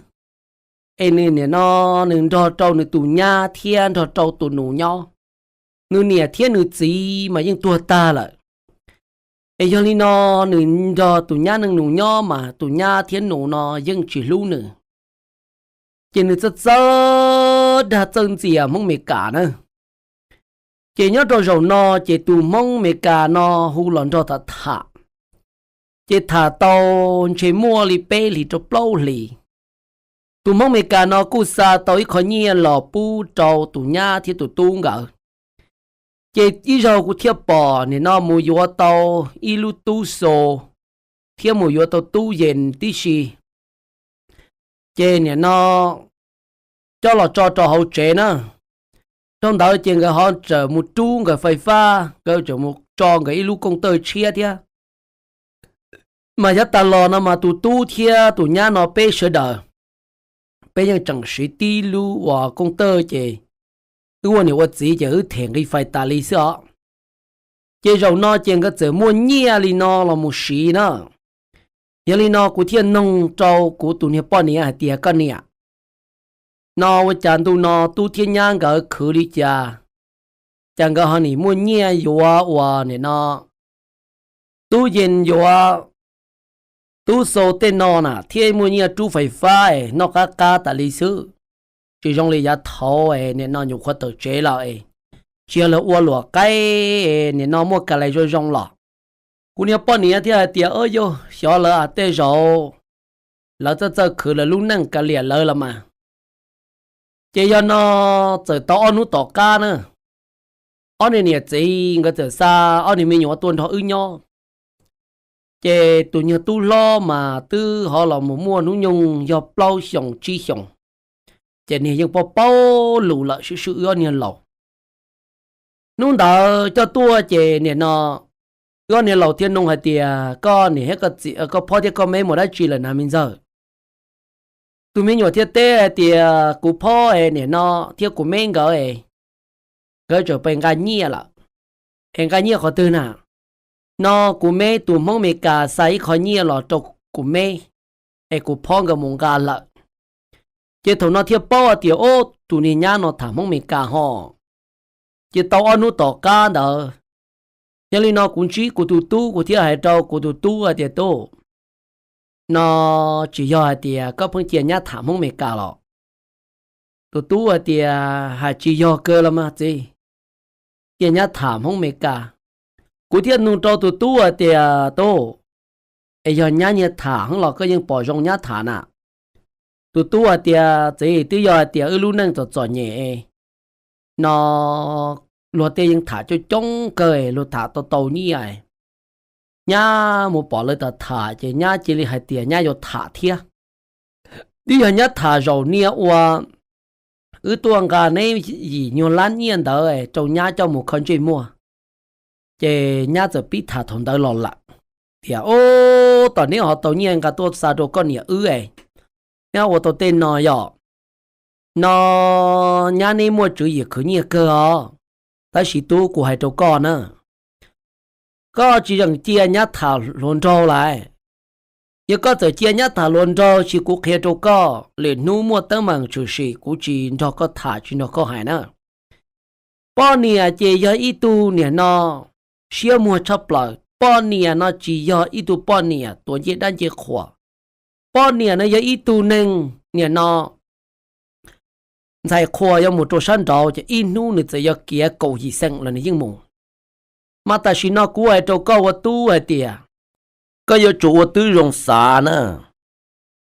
Es nws nim no nws nrog rau nws tus nyab thiab nrog rau tus nus nyob. Nws niam thiab nws txiv mas yeej tuag tag lawm. Es yog li no nws nrog tus nyab neej nus nyob mas tus nyab thiab nus no yeej tsis hlub nws. Ces nws txawj txawj dag txawj ntxias Hmoob Meskas na. Ces nyob rau zaum no ces tus Hmoob Meskas no hu los nrog tham tham. Ces tham tau ntshe muaj li peb hlis rau plaub hlis, tus Hmoob Meskas no kuj xa tau ib qho nyiaj los pub rau tus nyab thiab tus tub nkawd. Ces ib zaug kuv thiaj pom nim no mus yuav tau ib lub tub xo thiab mus yuav tau tub yees tib si. Ces nim no coj los tso rau hauv tsev na. Dhau ntawd ces nkawd ho tseem mus rub nkawd fais fab, nkawd tseem mus tso nkawd ib lub kooj tawj tshiab thiab. Mas yav tas los no mas tus tub thiab tus nyab no peb sawv daws, peb yeej tseem siv tib lub uas kooj tawj ces wb ua niam ua txiv ces wb them nqi fais tas li xwb os. Ces zaum no ces nkawd txawm muaj nyiaj li no los mus siv na. Yog li no kuv thiaj noog rau kuv tus niag poj niam hais tias, koj niam, no ua cas ntu no tub thiab nyab nkawd khwv li cas, cas nkawd ho nim muaj nyiaj yuav uas nim no tub yees, yuav tub xo tej no na, thiab muaj nyiaj rub fais fab es noj qab qab tas li xwb. Tsis zoo li yav thaud es nim no nyuam qhuav tawm tsev lawm es tsis yog lawv ua luam qaib es nim no muaj kas lais zoo zoo los. Kuv niag poj niam thiaj hais tias, yog xyov lawv tej zaum lawv txawj txawj khwv lawv lub neej kav liam lawv los mas. Ces yog no txawm tau ob hnub tom qab na, ob niag niam txiv nkawd txawm xa ob niag me nyuam tuaj nrog wb nyob. Ces tus nyuag tub hlob mas twb ho los mus muaj hnub nyoog yog plaub xyoos tsib xyoos, ces niag yeej paub paub lus lawm, swb swb wb ob niag laus. Hnub ntawd coj tuaj ces nim no wb ob niag laus thiaj nug hais tias, koj niam thiab koj txiv, koj phob thiab koj meb mus dab tsi lawm na me ntxawg? Tus me nyuam thiaj teb hais tias, kuv phob es nim no thiab kuv meb nkawd es nkawd tseem pem nqa nyiaj lawm. Es nqa nyiaj qhov twg na? No kuv meb tus Hmoob Amelikas xa ib qho nyiaj los rau kuv meb, es kuv phob nkawd mus nqa lawm. Ces thaum no thiaj paub hais tias, o, tus niag nyab no tham Hmoob Amelikas ho. Ces tau ob hnub tom qab ntawd, yog li no kuv ntsib kuv tus tub, kuv thiaj hais rau kuv tus tub hais tias, tub, no tsis yog hais tias koj pheej cia nyab tham Hmoob Amelikas los? Tus tub hais tias, hais tsis yog kawg los mas txiv, cia nyab tham Hmoob Amelikas. Kuv thiaj nug rau tus tub hais tias, tub, es yog nyab nyiag tham heev los koj yeej pom zoo nyab tham na? Tus tub hais tias, txiv, twb yog hais tias wb lub neej txom txom nyem no, luag tej yeej tham coob coob kawg, luag tham tau tau nyiaj. Nyab mus pom lawv tham tham ces nyab cia li hais tias nyab yuav tham thiab. Twb yog nyab tham zaum niag uas wb tuaj nqa neb yim nyuag lab nyiaj ntawd rau nyab coj mus kho ntsej muag, ces nyab txawm pib tham thaum ntawd los lawm tias, o, tom neb ho tau nyiaj nqa tuaj xa rau koj niam wb es neb ua tau tej no yom? No nyab neb muaj tswv yim khwv nyiaj kawg os, tab sis tub, kuv hais rau koj na, koj tsis zeem cia nyab tham hluas nraug lawm. Yog koj txawm cia nyab tham hluas nraug, sis kuv qhia rau koj, lwm hnub muaj teeb meem tshwm sim kuv tsis nrog koj tham, tsis nrog koj hais na. Poj niam ces yog ib tug niam no siab muag tshaj plaws. Poj niam no tsis yog ib tug poj niam tuav ncej dab ncej qhua. Poj niam no yog ib tug neeg niam no ntxhais qhua yuav mus rau sab nraud ces ib hnub nws txawm yuav kiav kaum yim xeem los nws yeej mus. Mas tam sim no kuv hais rau koj ua tub hais tias, koj yuav tsum ua tib zoo xav na.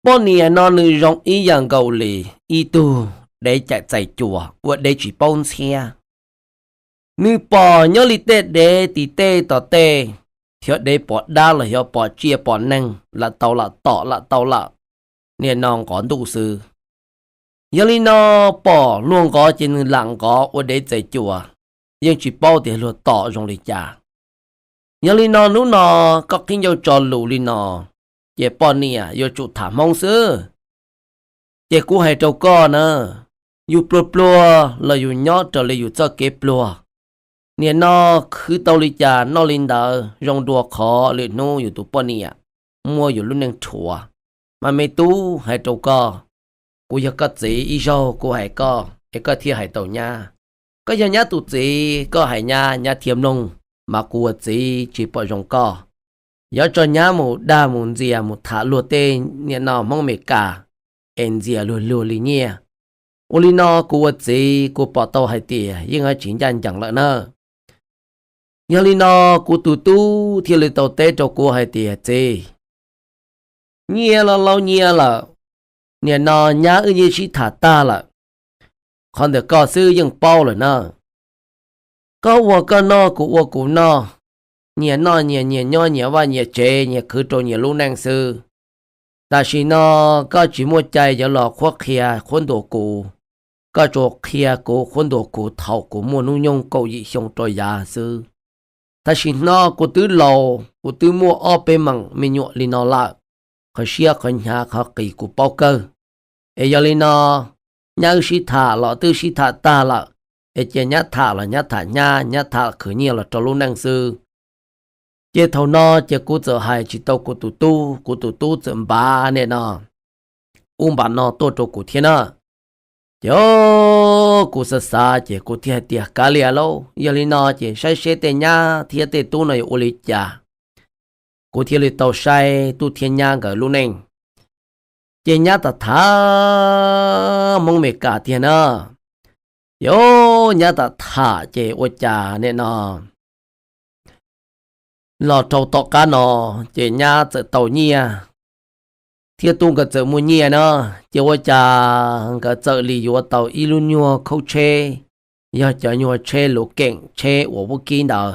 Poj niam no nws zoo ib yam nkaus li ib tug dev caim txais cua ua dev tsis paub ntxhiab. Nws pom nyob li tej dev tim tej tom tej, xyov dev pom dab los xyov pom tsiaj pom neeg, lam tau lam tom lam tau lam niam no nqov ntuj xwb. Yog li no pom luag nqov ces nws lam nqov ua dev txais cua, yeej tsis paub tias luag tom zoo li cas. Yog li no hnub no koj qhib ncauj tso lus li no, ces poj niam yuav tsum tham Hmoob xwb. Ces kuv hais rau koj na, yus pluag pluag los yus nyob raws li yus txoj kev pluag. Niam no khwv tau li cas noj li ntawd, zoo dua qhov lwm hnub yus tus poj niam muaj yus lub neej rhuav. Mas me tub, hais rau koj, kuv yog koj txiv, ib zaug kuv hais koj es koj thiaj hais tau nyab. Koj yog nyab tus txiv, koj hais nyab, nyab thiaj mloog, mas kuv ua txiv tsis pom zoo koj yuav tso nyab mus dag mus ntxias mus tham luag tej niam no Hmoob Amelikas es ntxias luag luag li nyiaj. Ua li no kuv ua txiv kuv pom tau hais tias yeej yuav tsis ncaj ncees lawm na. Yog li no kuv tus tub thiaj li tau teb rau kuv hais tias, txiv, nyiaj los laus nyiaj lawm, niam no nyab wb yeej sib tham tag lawm, qhov ntawm koj xwb yeej paub lawm na. Koj ua koj noj, kuv ua kuv noj, nyias noj nyias, nyias nyob nyias vaj nyias tsev, nyias khwv rau nyias lub neej xwb. Tam sim no koj tsis muaj cai yuav los qhuab qhia qhuab ntuas kuv, koj tsuas qhia kuv qhuab ntuas kuv thaum kuv muaj hnub nyoog kaum yim xyoo rau yav xwb. Tam sim no kuv twb laus, kuv twb muaj ob peb meem me nyuam li no lawm, qhov siab qhov hnyav qhov qis kuv paub kawg. Es yog li no, nyab wb sib tham los twb sib tham tag lawm, es cia nyab tham los nyab tham nyab, nyab tham khwv nyiaj los rau lub neej xwb. Ces thaum no ces kuv txawm hais tsis tau kuv tus tub, kuv tus tub txawm npav niam no ub npav no tuaj rau kuv thiab na. Ces kuv xav xav ces kuv thiaj hais tias, kav liam lauj, yog li no ces saib seb tej nyab thiab tej tub no yuav ua li cas. Kuv thiaj li tau saib tub thiab nyab nkawd lub neej. Ces nyab tam tham Hmoob Amelikas tiag na. Ces nyab tam tham ces ua cas niam no los rau tom qab no, ces nyab txawm tau nyiaj thiab tub nkawd txawm muaj nyiaj na. Ces ua cas nkawd txawm li yuav tau ib lub nyuag khaub tsheb, yog cov nyuag tsheb luv keem tsheb uas vaub kib ntawd.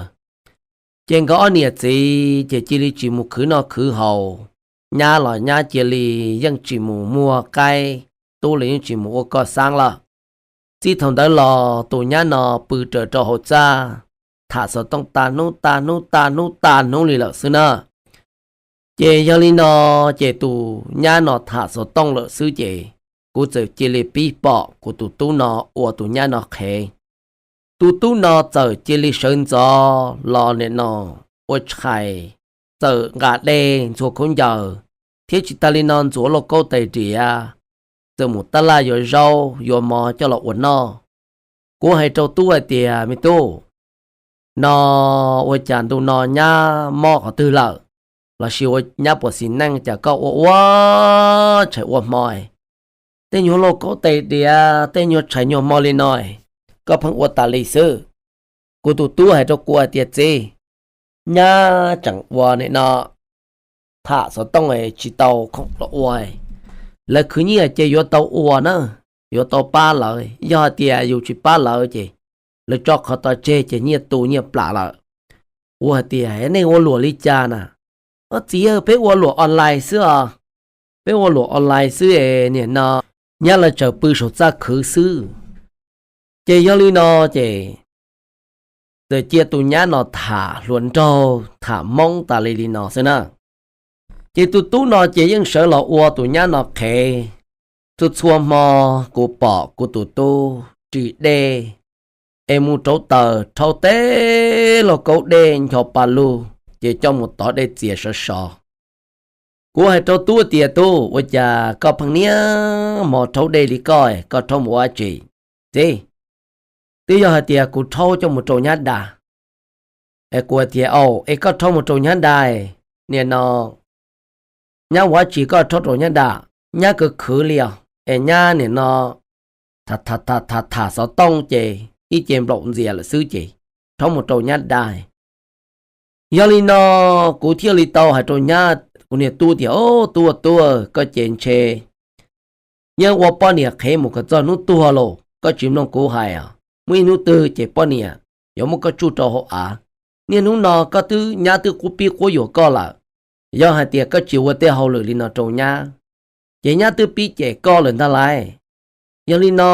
Ces nkawd ob niam txiv ces cia li tsis mus khwv noj khwv haus, nyab los nyab cia li yeej tsis mus muag qaib, tub los yeej tsis mus ua koj xaab lawm. Txij thaum ntawd los tus nyab no pw raws rau hauv txaj, tham xov tooj tas hnub tas hnub tas hnub tas hnub li lawm xwb na. Ces yog li no, ces tus nyab no tham xov tooj lawm xwb ces kuv txawm cia li pib pom kuv tus tub no ua tus nyab no qhev. Tus tub no txawm cia li sawv ntxov los nim no ua tshais, txawm nqa dej ntxhua khaub ncaws, thiab tsis tas li no ntxuav lauj kaub tais diav, txawm mus tab laj yuav zaub yuav mov coj los ua noj. Kuv hais rau tub hais tias, me tub, no ua cas ntu no nyab mob qhov twg lawm, lossis ua nyab puas xis neej cas koj ua ua tshais ua hmo, tej nyuag lauj kaub tais diav tej nyuag tshais nyuag hmo li no, koj pheej ua tas li xwb? Kuv tus tub hais rau kuv hais tias, txiv, nyab tseem ua nim no tham xov tooj tsis tau khoom los ua. Lawv khwv nyiaj ces yuav tau ua na, yuav tau pab lawv. Yog hais tias yus tsis pab lawv ces lawv tso qhov tod tseg ces nyiaj tu nyiaj plam lawm. Kuv hais tias, nej ua luam li cas na? Ob txiv, peb ua luam online xwb os. Peb ua luam online xwb es nim no nyab lawv tsaws pw saum txaj khwv xwb. Ces yog li no ces txawm cia tus nyab no tham hluas nraug tham hmoob tas li li no xwb na. Ces tus tub no ces yeej sawv los ua tus nyab no qhev. Txhua txhua hmo kuv pom kuv tus tub ris dej es mus rauv taws rhaub teb lauj kaub dej ncho pa lug ces coj mus tov dej txias sov sov. Kuv hais rau tub tias, tub, ua cas koj pheej niaj hmo rhaub dej li koj, koj rhaub mus ua dab tsi? Txiv, twb yog hais tias kuv rhaub coj mus rau nyab da. Es kuv tias, au, es koj rhaub mus rau nyab da, nim no nyab ua dab tsi koj rhaub rau nyab da? Nyab khwv khwv li os, es nyab nim no tham tham tham xov tooj ces ib ce nplaum ntxias lawm xwb ces rhaub mus rau nyab da. Yog li no kuv thiaj li tau hais rau nyab, kuv niag tub tias, o, tub, tub, koj ces ntshe yeej ua poj niam qhev mus kom txog hnub tuag los koj tsis mloog kuv hais os. Muaj ib hnub twg ces poj niam yuav muab koj tsuj rau hauv av. Niaj hnub no koj twb, nyab twb qub pib quab yuam koj lawm. Yog hais tias koj tsis ua tej hauj lwm li no rau nyab, ces nyab twb pib cem koj lawm ntag lauj. Yog li no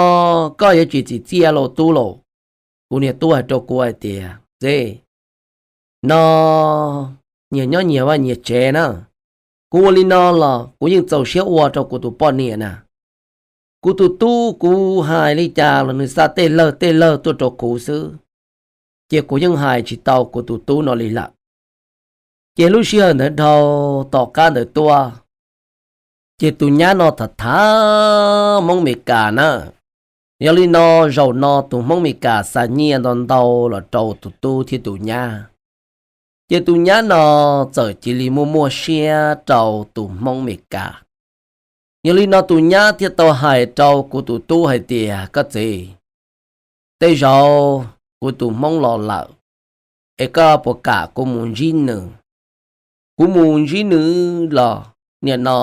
koj yuav tsis txim txiaj lauj tub lauj. Kuv niag tub hais rau kuv hais tias, txiv, no nyias nyob nyias vaj nyias tsev na. Kuv ua li no los kuv yeej txaus siab ua rau kuv tus poj niam na. Kuv tus tub kuv hais li cas los nws xa tej lawg tej lawg tuaj rau kuv xwb, ces kuv yeej hais tsis tau kuv tus tub no li lawm. Ces lub sij hawm ntawd dhau, tom qab ntawd tuaj, ces tus nyab no tham tham Hmoob Amelikas na. Yog li no zaum no tus Hmoob Amelikas xa nyiaj ntau ntau los rau tus tub thiab tus nyab. Ces tus nyab no txawm cia li muaj muaj siab rau tus Hmoob Amelikas. Yog li no tus nyab thiaj tau hais rau kuv tus tub hais tias, koj txiv, tej zaum kuv tus Hmoob los lawm, es koj puas kam kuv mus ntsib nws? Kuv mus ntsib nws los nim no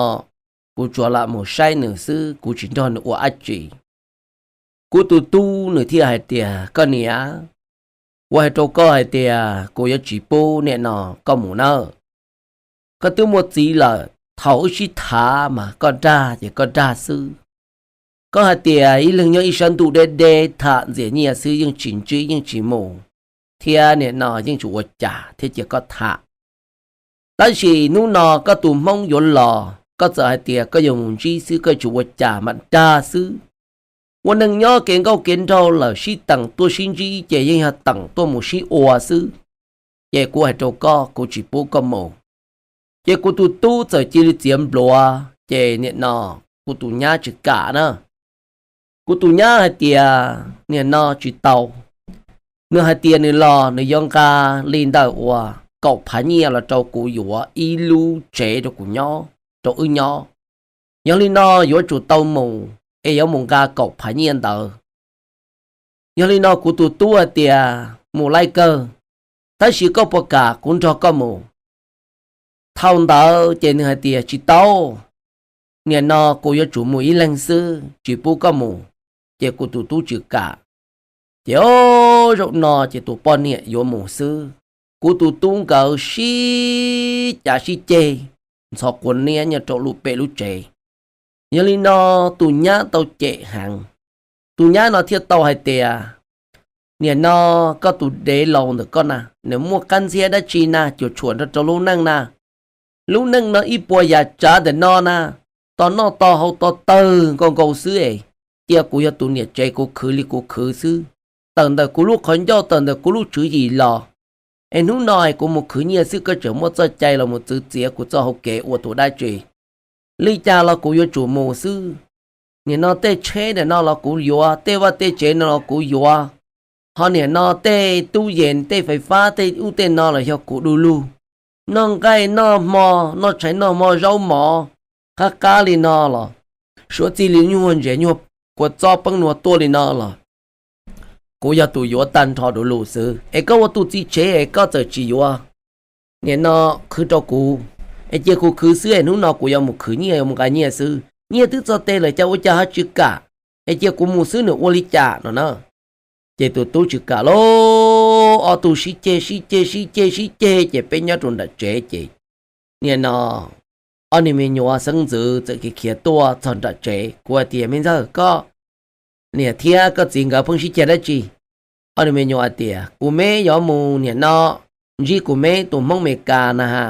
kuv tsuas lam mus saib nws xwb, kuv tsis nrog nws ua dab tsi. Kuv tus tub nws thiaj hais tias, koj niam, kuv hais rau koj hais tias kuv yuav tsis pub nim no koj mus nawb. Koj twb muaj txiv lawm, thaum wb sib tham mas koj dag ces koj dag xwb. Koj hais tias ib leeg nyob ib sab ntuj deb deb tham ntxias nyiaj xwb yeej tsis ntsib yeej tsis mus, thiab nim no yeej tsis ua cas thiab cia koj tham. Tab sis hnub no koj tus Hmoob yuav los, koj txawm hais tias koj yuav mus ntsib xwb, koj tsis ua cas mas dag xwb. Ua neeg nyob kev nkauj kev nraug lawm sib teem tuaj sib ntsib ces yeej yog teem tuaj mus sib ua xwb. Ces kuv hais rau koj, kuv tsis pub koj mus. Ces kuv tus tub txawm cia li txiav npluav, ces nim no kuv tus nyab tsis kam na. Kuv tus nyab hais tias nim no tsis tau. Nws hais tias nws los nws yuav nqa li ntawm uas kaum phav nyiaj los rau kuv yuav ib lub tsev rau kuv nyob, rau wb nyob. Yog li no yuav tsum tau mus, es yuav mus nqa kaum phav nyiaj ntawd. Yog li no kuv tus tub hais tias mus laij kawg, tab sis koj puas kam kuv nrog koj mus? Thaum ntawd ces nws hais tias tsis tau, nim no kuv yuav tsum mus ib leeg xwb, tsis pub koj mus. Ces kuv tus tub tsis kam. Ces o, zaum no ces tus poj niam yuav mus xwb. kuv tus tub nkawd sib cav sib ceg ntxhov quav niab nyob rau lub pem lub tsev. Yog li no tus nyab tau cem heev. Tus nyab no thiaj tau hais tias, niam no, koj tus dev laus ntawm koj na, nws muaj qab ntxhiab dab tsi na cuam tshuam nrog rau lub neej na? Lub neej no ib puas yam tsav ntawm no na, tos noj tos haus tos tawg nkaus nkaus xwb es, cia kuv yog tus niam tsev kuv khwv li kuv khwv xwb, tawm ntawm kuv lub qhov ncauj tawm ntawm kuv lub tswv yim los. Es hnub no es kuv mus khwv nyiaj xwb koj tseem muaj txoj cai los mus txwv txiav kuv txoj hau kev ua tus dab tsi? Li cas los kuv yuav tsum mus xwb. Nim no tej tsheb ntawm no los kuv yuav, tej vaj tej tsev no los kuv yuav. Ho nim no tej tub yees tej fais fab tej ub tej no los yog kuv du lug. Noj nqaij noj hmo, noj tshais noj hmo zaub mov, qab qab li no los, suav txij li nyuag ntses nyuag kua txob peeb nua tuaj li no los, kuv yog tus yuav tag nrho du lug xwb. Es koj ua tus txiv tsev es koj txawm tsis yuav, nim no khwv rau kuv, es cia kuv khwv xwb es hnub no kuv yuav mus khwv nyiaj yuav mus nqa nyiaj xwb. Nyiaj twb txog teg lawm cas ua cas ho tsis kam? Es cia kuv mus xwb nws ua li cas no na. Ces tus tub tsis kam lauj, ob tug sib ceg sib ceg sib ceg sib ceg ces peb nyob rau nram tsev ces nim no ob niag me nyuam xeeb ntxwv txawm khiav khiav tuaj txog nram tsev. Kuv hais tias, me ntxawg, koj niam thiab koj txiv nkawd pheej sib ceg dab tsi? Ob niag me nyuam hais tias, kuv meb yuav mus nim no ntsib kuv meb tus Hmoob Amelikas na ha,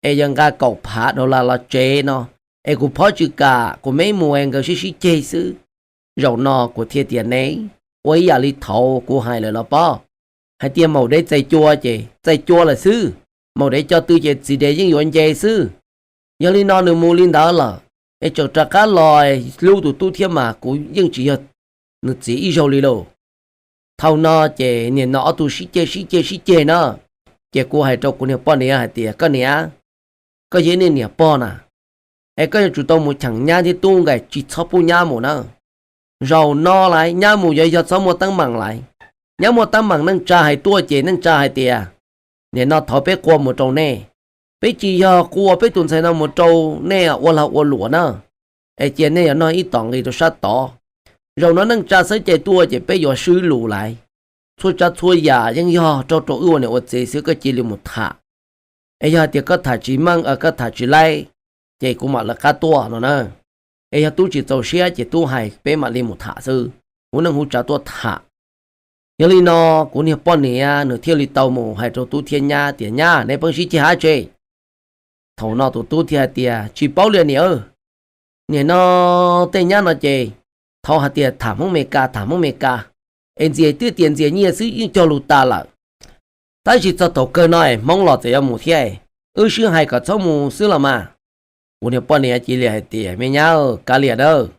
es yog nqa kaum phav dollar los tsev no, es kuv phob tsis kam, kuv meb mus es nkawd sib sib ceg xwb. Zaum no kuv thiaj tias, neb ua ib yam li thaud kuv hais lawm los pob, hais tias maum dev txais cua ces txais cua lawm xwb, maum dev co tw ces txiv dev yeej yuav nce xwb. Yog li no nws mus li ntawd lawm, es tseem rov qab los hlub tus tub thiab mas kuv yeej tsis yog nws txiv ib zaug li lauj. Thaum no ces nim no ob tug sib ceg sib ceg sib ceg na, ces kuv hais rau kuv niag poj niam hais tias, koj niam, koj yog ib niag niam pog na, es koj yuav tsum tau mus cheem nyab thiab tub nkaus, tsis txhob pub nyab mus na. Zaum no lawm nyab mus yuav yog txhob muaj teeb meem lawm. Nyab muaj teeb meem neej tsa hais tuaj ces neej tsa hais tias, nim no thov peb qua mus rau nej, peb tsis yog qua peb tus ntxhais no mus rau nej ua lag ua luam na, es cia nej yuav noj ib tom nqi rau sab tod. Zaum no neej tsa xawb cai tuaj ces peb yuav swb lus lawm. Txhua tsav txhua yam yeej yog raug rau wb ua niam ua txiv xwb, koj cia li mus tham. Es yog hais tias koj tham tsis meej, koj tham tsis laib, ces kuv mam lawv qab tuaj no na. Es yog tub tsis txaus siab ces tub hais peb mam li mus tham xwb, kuv neej huv tsav tuaj tham. Yog li no kuv niag poj niam nws thiaj li tau mus hais rau tub thiab nyab tias, nyab, neb pheej sib ceg dab tsi? Thaum no tus tub thiaj hais tias, tsis paub li niam. Nim no tej nyab no ces thaud hais tias tham Hmoob Amelikas, tham Hmoob Amelikas, es ntxias twb tias ntxias nyiaj xwb yeej cog lus tas lawm. Tab sis txog thaum kawg no es Hmoob los txawm yuav mus thiab, wb sib hais kom txhob mus xwb los mas. Kuv niag poj niam cia li hais tias, me nyab, kav liam nawb,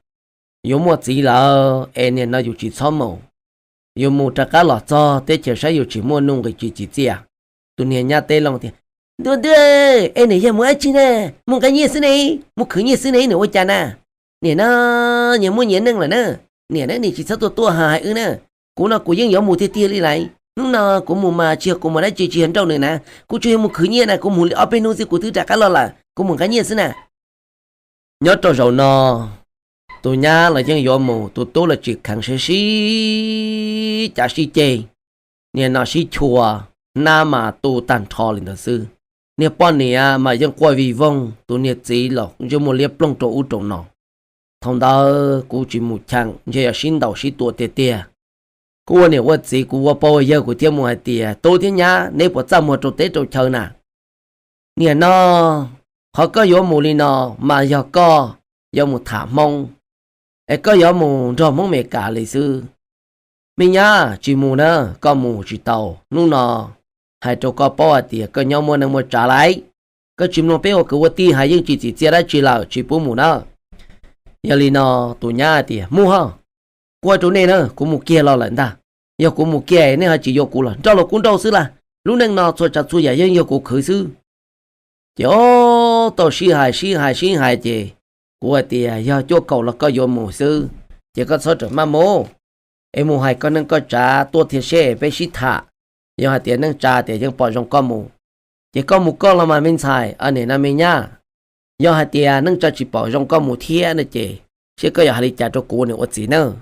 yuav muaj txiv lawm es nim no yus tsis txhob mus. Yus mus rov qab los txog teb chaws saib yus tsis muaj nuj nqis tsis tsim txiaj. Tus niag nyab teb loo tias, ntuj ntuj, es nim yog mus dab tsi na? Mus nqa nyiaj xwb ne, mus khwv nyiaj xwb ne, nim ua cas na? Nim no nyias muaj nyias neej lawm na, nim na nim tsis txhob tuaj tuaj hais wb na. Kuv no kuv yeej yuav mus tiag tiag li lawm. Hnub no kuv mus mas tsis yog kuv mus dab tsi, tsis yog nrauj nws na, kuv tsuas yog mus khwv nyiaj na, kuv mus li ob peb hnub xwb kuv twb rov qab los lawm, kuv mus nqa nyiaj xwb na. Nyob rau zaum no, tus nyab los yeej yuav mus, tus tub los tsis kheev, sib sib cav sib ceg, nim no sib chua, hnab mas tu tag nrho li ntawd xwb. Niag poj niam mas yeej quaj vij voog, tus niag txiv los ntsej muag liab ploog rau ub rau no. Thaum ntawd kuv tsis mus cheem ntshe yuav sib ntaus sib tua tiag tiag. Kuv ua niam ua txiv kuv ua pog ua yawg kuv thiaj mus hais tias, tub thiab nyab, neb puas txaj muag rau teb rau chaw na? Nim no qhov koj yuav mus li no mas yog koj yuav mus tham Hmoob, es koj yuav mus nrog Hmoob Amelikas li xwb. Me nyab, tsis mus na, koj mus tsis tau. Hnub no hais rau koj paub hais tias koj nyob muaj neej muaj tsav lawm, koj tsis mloog peb ua kwv ua tij hais yeej tsis tsim txiaj dab tsi lawm, tsis pub mus na. Yog li no tus nyab hais tias, mus ho, kuv hais rau nej na, kuv mus kiag los lawm ntag. Yog kuv mus kiag nej ho tsis yuav kuv los nrauj los kuv nrauj xwb las. Lub neej no txhua tsav txhua yam yeej yog kuv khwv xwb. Ces ob tau sib hais sib hais sib hais ces kuv hais tias, yog cuaj kaum los koj yuav mus xwb ces koj txhob rawm maj mus, es mus hais koj neej koj tsav tuaj thiab seb peb sib tham. Yog hais tias neej tsa tias yeej pom zoo koj mus, ces koj mus koj los mas me ntxhais, nim no me nyab. Yog hais tias neej tsa tsis pom zoo koj mus thiab no ces seb koj yuav hais li cas rau kuv niam ua txiv nawb.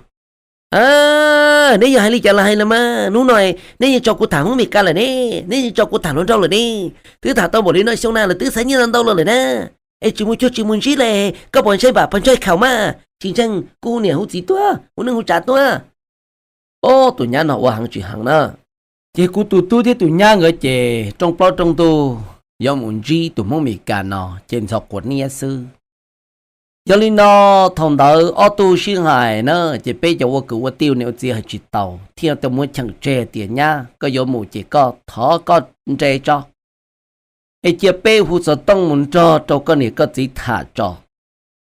Neb yog hais li cas los hais los mas, hnub no neb yeej tso kuv tham Hmoob Meskas lawm ne, neb yeej tso kuv tham hluas nraug lawm ne. Twb tham tau npaum li no xyoo na los twb xaiv nyiaj ntau ntau los lawm na. Es tsis mus cuag tsis mus ntsib le, koj puas ntshai npam puas ntshai khaum mas? Tsis ntseeg kuv hu niam hu txiv tuaj, hu neej hu tsav tuaj. Ob, tus nyab no ua heev tsis heev na. Ces kuv tus tub thiab tus nyab nkawd ces rooj plaub rooj ntug yuav mus ntsib tus Hmoob Meskas no ces ntxhov quav niab xwb. Yog li no, thaum ntawd ob tug sib hais na, ces peb cov ua kwv ua tij ua niam ua txiv hais tsis tau, thiaj tau muab cheem tseg tias, Nyab, koj yuav mus ces koj thov koj nres tso, es cia peb hu xov tooj mus nrog rau koj niam koj txiv tham tso.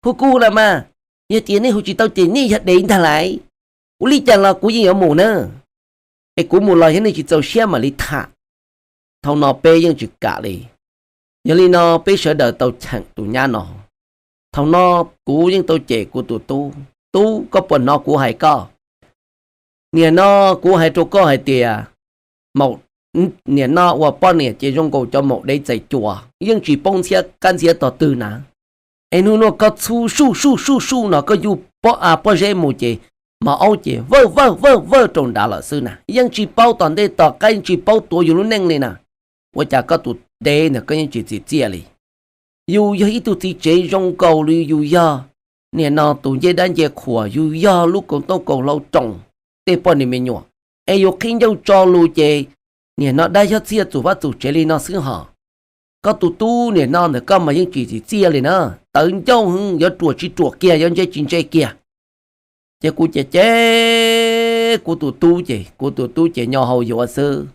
Hu kuv los mas, yog tias nej hu tsis tau ces nej yog dev ntag lauj. Ua li cas los kuv yeej yuav mus na, es kuv mus los yog nej tsis txaus siab mam li tham. Thaum no peb yeej tsis kam li. Yog li no peb sawv daws tau cheem tus nyab no. Thaum no kuv yeej tau cem kuv tus tub, Tub, koj puas hnov kuv hais koj? Niam no kuv hais rau koj hais tias, maum, niam no ua poj niam ces zoo nkaus cov maum dev txais cua, yeej tsis paub ntxhiab kab ntxhiab tog twg na. Es hnub no koj txhuj suj suj suj suj no koj yuj pob av pob zeb mus ces mos aub ces vawj vawj vawj vawj rau nrad lawm xwb na, yeej tsis paub tom ntej tom qab, yeej tsis paub tuav yus lub neej li na. Ua cas koj tus dev ntawd koj yeej tsis txim txiaj li? Yus yog ib tug txiv tsev zoo nkaus li yus yog niam no tus ncej dab ncej qhuas, yus yog lub kaus ntaub kaus hlau roos tej poj niam me nyuam, es yus qhib ncauj tso lus ces niam no dab xyov txhiaj txum vaj txum tsev li no xwb hos. Koj tus tub niam no ntawm koj mas yeej tsis txim txiaj li na, tawv ncauj heev, yuav ruam tsis ruam kiag, yuav ntse tsis ntse kiag. Ces kuv cem cem kuv tus tub ces kuv tus tub ces nyo hau yuav xwb.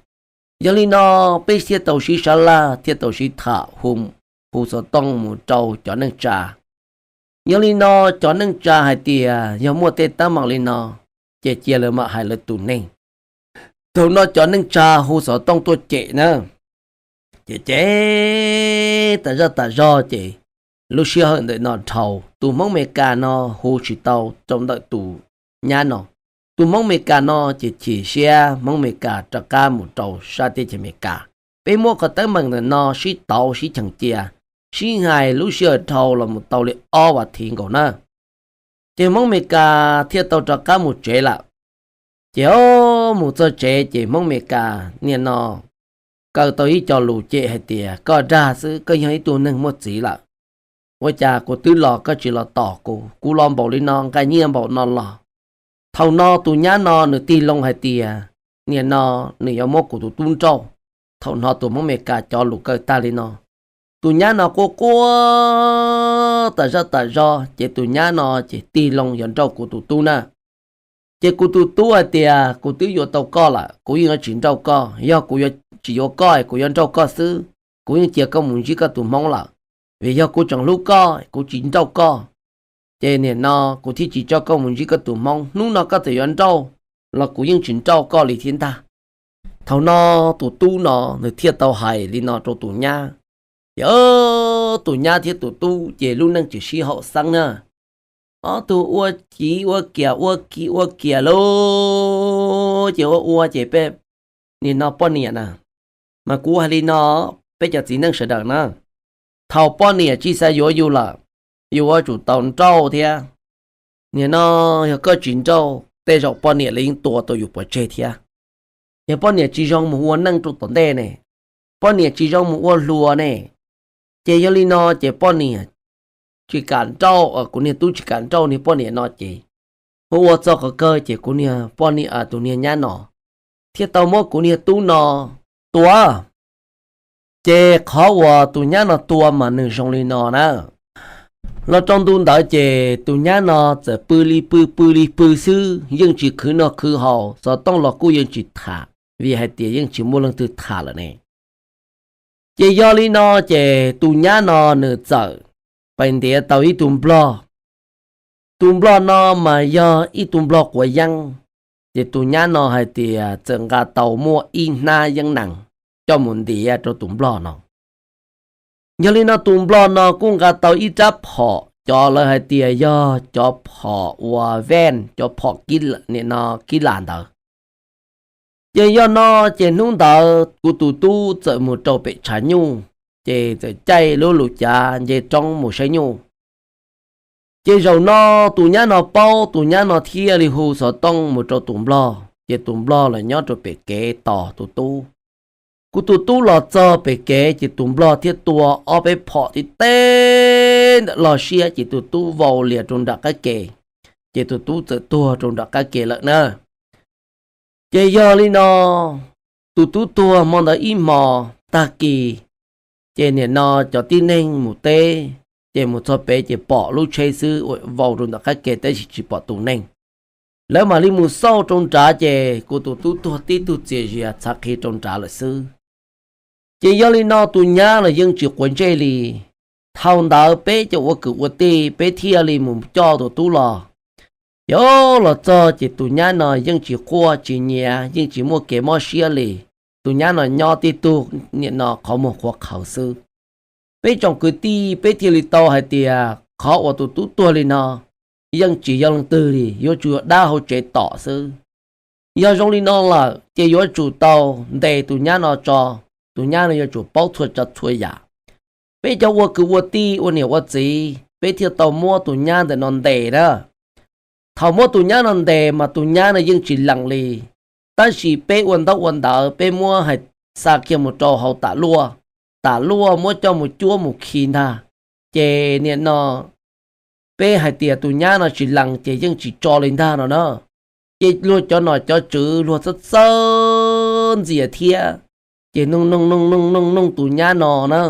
Yog li no peb thiaj tau sib sab laj, thiaj tau sib tham hu, hu xov tooj mus rau cov neej tsa. Yog li no cov neej tsa hais tias yog muaj tej teeb meem li no ces cia lawv mam hais lawv tus neeg. Thaum no cov neej tsa hu xov tooj tuaj cem na, ces cem tas zaj tas zog ces lub sij hawm ntawm no dhau, tus Hmoob Amelikas no hu tsis tau rau ntawm tus nyab no. Tus Hmoob Amelikas no ces chim siab, Hmoob Amelikas rov qab mus rau sab teb chaws Amelikas. Peb muab qhov teeb meem ntawm no sib tauv sib cheem cia, sib hais lub sij hawm dhau los mus tau li ob vas thiv nkaus na. Ces Hmoob Amelikas thiaj tau rov qab mus tsev lawm. Ces o, mus txog tsev ces Hmoob Amelikas niaj no kaw tau ib co lus cem hais tias, koj dag xwb, koj yog ib tug neeg muaj txiv lawm, ua cas kuv twb los koj tsis los tos kuv, kuv los npaum li no, nqa nyiaj npaum no los. Thaum no tus nyab no nws tig loo hais tias, niaj no nws yuav muab kuv tus tub nrauj. Thaum no tus Hmoob Amelikas cov lus kaw tag li no, tus nyab no quaj quaj tas zaj tas zog ces tus nyab no ces tig loo yuav nrauj kuv tus tub na. Ces kuv tus tub hais tias, kuv twb yuav tau koj lawm, kuv yeej yuav tsis nrauj koj. Yog kuv yuav tsis yuav koj, kuv yuav nrauj koj xwb, kuv yeej cia koj mus ntsib koj tus hmoob lawm. Vim yog kuv tseem hlub koj, kuv tsis nrauj koj, ces niaj no kuv thiaj tsis tso koj mus ntsib koj tus hmoob. Hnub no koj txawm yuav nrauj los kuv yeej tsis nrauj koj li thiab ntag. Thaum no tus tub no nws thiaj tau hais li no rau tus nyab. Ces tus nyab thiab tus tub ces lub neej tsis sib haum xeeb na. Ob tug ua kiv ua kiam, ua kiv ua kiam lauj, ces ua ua ces peb, niaj no poj niam na, mas kuv hais li no, peb cov txiv neej sawv daws na, thaum poj niam tsis xav yuav yus lawm, yus yuav tsum tau nrauj thiab. Niaj no yog koj tsis nrauj, tej zaum poj niam los yeej tua tau yus pov tseg thiab. Yog poj niam tsis zoo mus ua neej rau tom ntej ne, poj niam tsis zoo mus ua hluas ne, ces yog li no ces poj niam tsis kam nrauj, kuv niag tub tsis kam nrauj niag poj niam no ces ua ua txog qhov kawg ces kuv niag poj niam, tus niag nyab no thiaj tau muab kuv niag tub no tua. Ces qhov uas tus nyab no tua mas nws zoo li no na. Los rau ntu ntawd ces tus nyab no txawm pw li pw pw li pw xwb, yeej tsis khwv noj khwv haus, xov tooj los kuj yeej tsis tham, vim hais tias yeej tsis muaj leej twg tham lawm ne. Ces yog li no ces tus nyab no nws txawm pais ntiav tau ib tug nplog. Tus nplog no mas yog ib tug nplog quav yeeb, ces tus nyab no hais tias txawm nqa tau muaj ib hnab yeeb nees coj mus ntiav rau tus nplog no. Yog li no tus nplog no kuj nqa tau ib rab phom, cov lawv hais tias yog cov phom ua ven, cov phom kib, nim no kib lam ntawd. Ces yog no ces hnub ntawd kuv tus tub txawm mus rau pem tshav nyuj, ces txawm caij lub lus cav nce roob mus saib nyuj. Ces zaum no tus nyab no paub, tus nyab no thiaj li hu xov tooj mus rau tus nplog, ces tus nplog los nyob rau pem kev tos tus tub. Kuv tus tub los txog pem kev ces tus nplog thiaj tua ob peb phom tib teb ntawm log siab ces tus tub vau lias rau nram qab ke, ces tus tub txawm tuag rau nram qab ke lawm na. Ces yog li no, tus tub tuag hmo ntawd ib hmo, tag kis ces nim no cov tib neeg mus teb, ces mus txog pem ces pom lub tsheb xwb uas vau rau ntawm qab ke tab sis tsis pom tus neeg. Lawv mam li mus xauj rau nrad ces kuv tus tub tuag tib tug txias zias txhav qhi rau nrad lawm xwb. Ces yog li no tus nyab los yeej tsis quav ntsej li. Thaum ntawd peb cov ua kwv ua tij peb thiaj li mus coj tus tub los. Yog los txog ces tus nyab no yeej tsis quaj tsis nyiav, yeej tsis muaj kev mob siab li. Tus nyab no nyob tib tug nim no qhov muag qhuav qhawv xwb. Peb tsoom kwv tij peb thiaj li tau hais tias qhov uas tus tub tuag li no yeej tsis yog leej twg li, yuav tsum yog dab hauv tsev tom xwb. Yog zoo li no lawm ces yuav tsum tau ntes tus nyab no tso, tus nyab no yuav tsum paub txhua tsav txhua yam. Peb cov ua kwv ua tij ua niam ua txiv peb thiaj tau muab tus nyab ntawm no ntes na. Thaum muab tus nyab no ntes mas tus nyab no yeej tsis lees li. Tab sis peb ua ntaub ua ntawv peb muab hais xa kiag mus rau hauv tam luaj, tam luaj muab coj mus cuab mus khi ntag. Ces nim no peb hais tias tus nyab no tsis lees ces yeej tsis tso li ntag no na. Ces luag cov nom cov tswv luag txhawj txhawj ntxias thiab, ces noog noog noog noog noog noog tus nyab no na.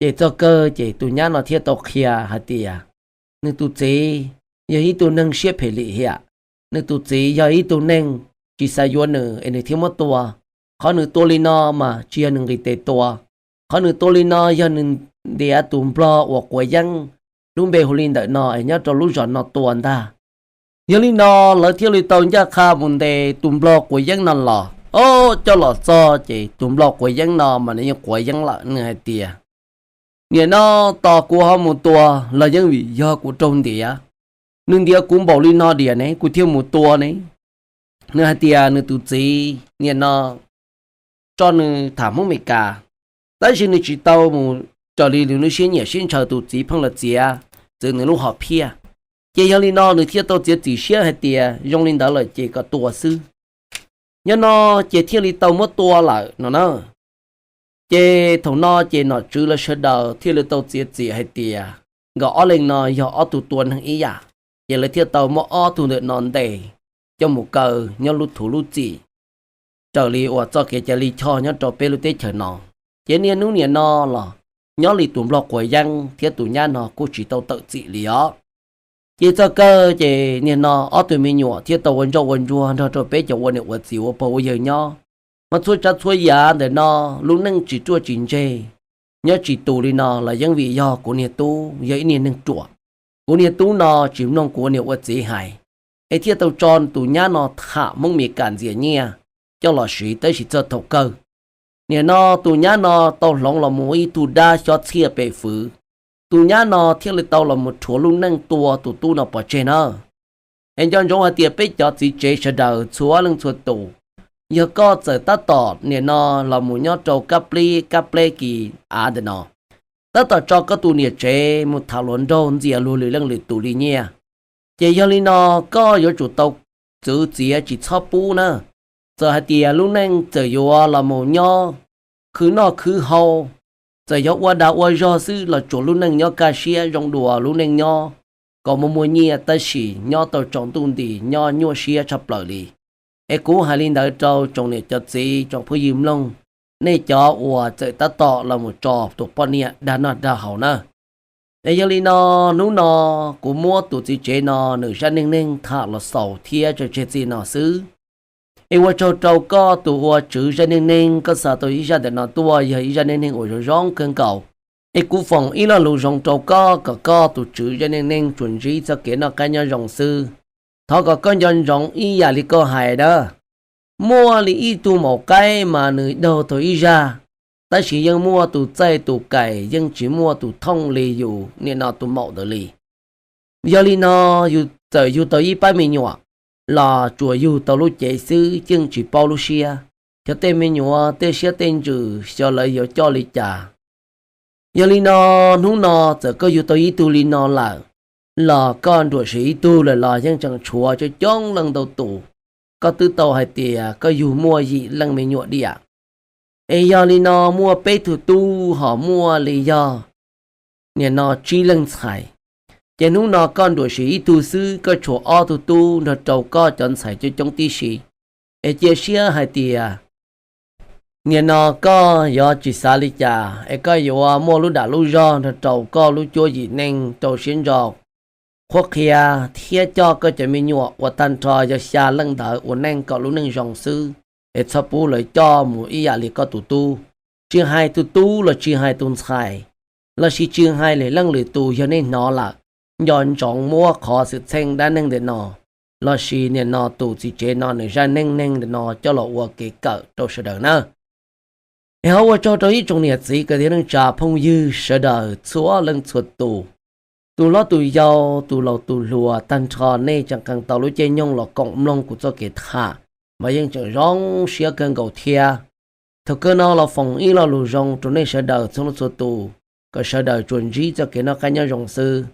Ces txog kawg ces tus nyab no thiaj tau qhia hais tias nws tus txiv yog ib tug neeg siab phem lim hiam, nws tus txiv yog ib tug neeg tsis xav yuav nws es nws thiaj muab tua. Qhov nws tua li no mas tsis yog nws nqis tes tua, qhov nws tua li no yog nws ntiav tus nplog uas quav yeeb lub npe hu li ntawm no es nyob rau lub zos no tua ntag. Yog li no lawv thiaj li tau ncaj qha mus ntes tus nplog quav yeeb no los. Ob, coj los txog ces tus nplog quav yeeb no mas nws yeej quav yeeb lawm, nws hais tias nim no tos kuv ho mus tua los yeej vim yog kuv raug ntiav. Nws ntiav kuv npaum li no diam ne kuv thiaj mus tua ne. Nws hais tias nws tus txiv nim no tso nws tham Hmoob Mes Kas, tab sis nws tsis tau mus raws li nws lub siab nyiam siab ntshaw, tus txiv pheej los txiav txwv nws lub hom phiaj. Ces yog li no nws thiaj tau txiav txim siab hais tias zoo li ntawd lawm ces kom tua xwb. Nyob no ces thiaj li tau muab tua lawm no na. Ces thaum no ces nom tswv lawv sawv daws thiaj li tau txiav txim hais tias nkawd ob leeg no yog ob tug tua neeg ib yam, ces lawv thiaj tau muab ob tug ntawm no ntes coj mus kaw nyob lub thuv lub txim raws li uas txoj kev cai lij choj nyob rau peb lub teb chaws no. Ces niaj hnub nim no los nyob li tus nplog quav yeeb thiab tus nyab no kuj tsis tau tawm txim li os. Ces txog kawg ces niaj no ob tug me nyuam thiaj tau ua ntsoj ua ntsuag nrog rau peb cov ua niam ua txiv ua pog ua yawg nyob. Mas txhua tsav txhua yam ntawm no lub neej tsis ruaj tsis ntseg, nyob tsis tus li no los yeej vim yog kuv niag tub yog ib niag neeg ruam. Kuv niag tub no tsis mloog kuv ua niam ua txiv hais, es thiaj tau tso tus nyab no tham Hmoob Mes Kas ntxias nyiaj coj los siv, tab sis txog thaum kawg nim no tus nyab no tau hloov los mus ib tug dab xyob txhiaj pem fwv. Tus nyab no thiaj li tau los mus rhuav lub neej tua tus tub no pov tseg na. Es nco ntsoov hais tias peb cov txiv tsev sawv daws txhua leej txhua tus, yog koj txawm tab tom nim no los mus nyob rau kab plib kab pleb kis av ntawm no, tab tom tso koj tus niam tsev mus tham hluas nraug ntxias luag lwm leej lwm tus li nyiaj, ces yog li no koj yuav tsum tau txwv txiav tsis txhob pub na. Txawm hais tias lub neej txawm yuav los mus nyob khwv noj khwv haus, txawm yuav ua dag ua zog xwb los tsuas lub neej nyob kaj siab zoo dua lub neej nyob, kom muaj muaj nyiaj tab sis nyob tau tsaus ntuj nti, nyob nyuaj siab tshaj plaws li. Es kuv hais li ntawd rau tsoom niam cov txiv tsoom phooj ywg mloog, nej cov uas txawm tab tom los mus tso tus poj niam dag noj dag haus na. Es yog li no, hnub no kuv muab tus txiv tsev no nws zaj neej neeg tham los xaus thiab tso tseg txij no xwb. Es ua tsaug rau koj tus ua tswv zaj neej neeg, koj xa tau ib zaj ntawm no tuaj yog ib zaj neej neeg uas zoo zoo kawg nkaus. Es kuv foom ib lo lus zoo rau koj kom koj tus tswv zaj neej neeg tsuas ntsib txoj kev noj qab nyob zoo xwb. Thov kom koj nco ntsoov ib yam li koj hais dab, muaj li ib tug maum qaib mas nws daug tau ib zaj, tab sis yeej muaj tus txaij tus kais, yeej tsis muaj tus thooj li yus nim no tus maum ntawd li. Yog li no, yus txawm yug tau ib pab me nyuam los tsuas yug tau lub cev xwb, yeej tsis paub lub siab, xyov tej me nyuam tej siab tej ntsws xyov lawv yuav coj li cas. Yog li no, hnub no txawm koj yug tau ib tug li no lawm, los koj nruam siv ib tug lawm los yeej tseem tshuav coob coob leej ntau tus. Koj twb tau hais tias koj yug muaj yim leej me nyuam diam, es yog li no muaj peb tug tub ho muaj li yog nim no tsib leej ntxhais, ces hnub no koj nruam siv ib tug xwb koj tshuav ob tug tub nrog rau koj cov ntxhais coob coob tib si. Es cia siab hais tias nim no koj yuav tsis xav li cas es koj yuav muaj lub dag lub zog nrog rau koj lub cuab yim neej rau siab ntso qhuab qhia thiab coj koj cov me nyuam uas tag nrho yog xya leej ntawd ua neej kom lub neej zoo xwb, es txhob pub lawv coj mus ib yam li koj tus tub. Tsis hais tus tub los tsis hais tus ntxhais, lossis tsis hais lwm leej lwm tus yog nej hnov lawm, nco ntsoov muab qhov xwm txheej dab neeg ntawm no lossis nim no tus txiv tsev no nws zaj neej neeg ntawm no coj los ua kev kawm rau sawv daws na. Es ho ua tsaug rau ib tsoom niam txiv kwv tij neej tsa phooj ywg sawv daws txhua leej txhua tus, tus hlob tus yau, tus laus tus hluas, tag nrho nej tseem kheev tau lub caij nyoog los koom mloog kuv txoj kev tham, mas yeej tseem zoo siab kawg nkaus thiab. Thaum kawg no los foom ib lo lus zoo rau nej sawv daws txhua leej txhua tus, kom sawv daws tsuas ntsib txoj kev noj qab nyob zoo xwb.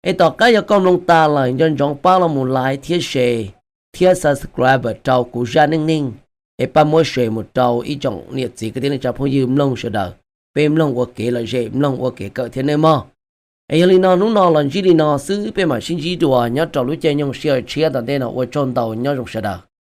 Es tom qab yog koj mloog tas lawm nco ntsoov pab los mus like thiab share thiab subscribe rau kuv zaj neej neeg, es pab muab share mus rau ib tsoom niam txiv kwv tij neej tsa phooj ywg mloog sawv daws, peb mloog ua kev lom zem, mloog ua kev kawm thiab nawb mog. Es yog li no hnub no los ntsib li no xwb, peb mam sib ntsib dua nyob rau lub caij nyoog sij hawm tshiab tom ntej no, ua tsaug ntau, nyob zoo sawv daws.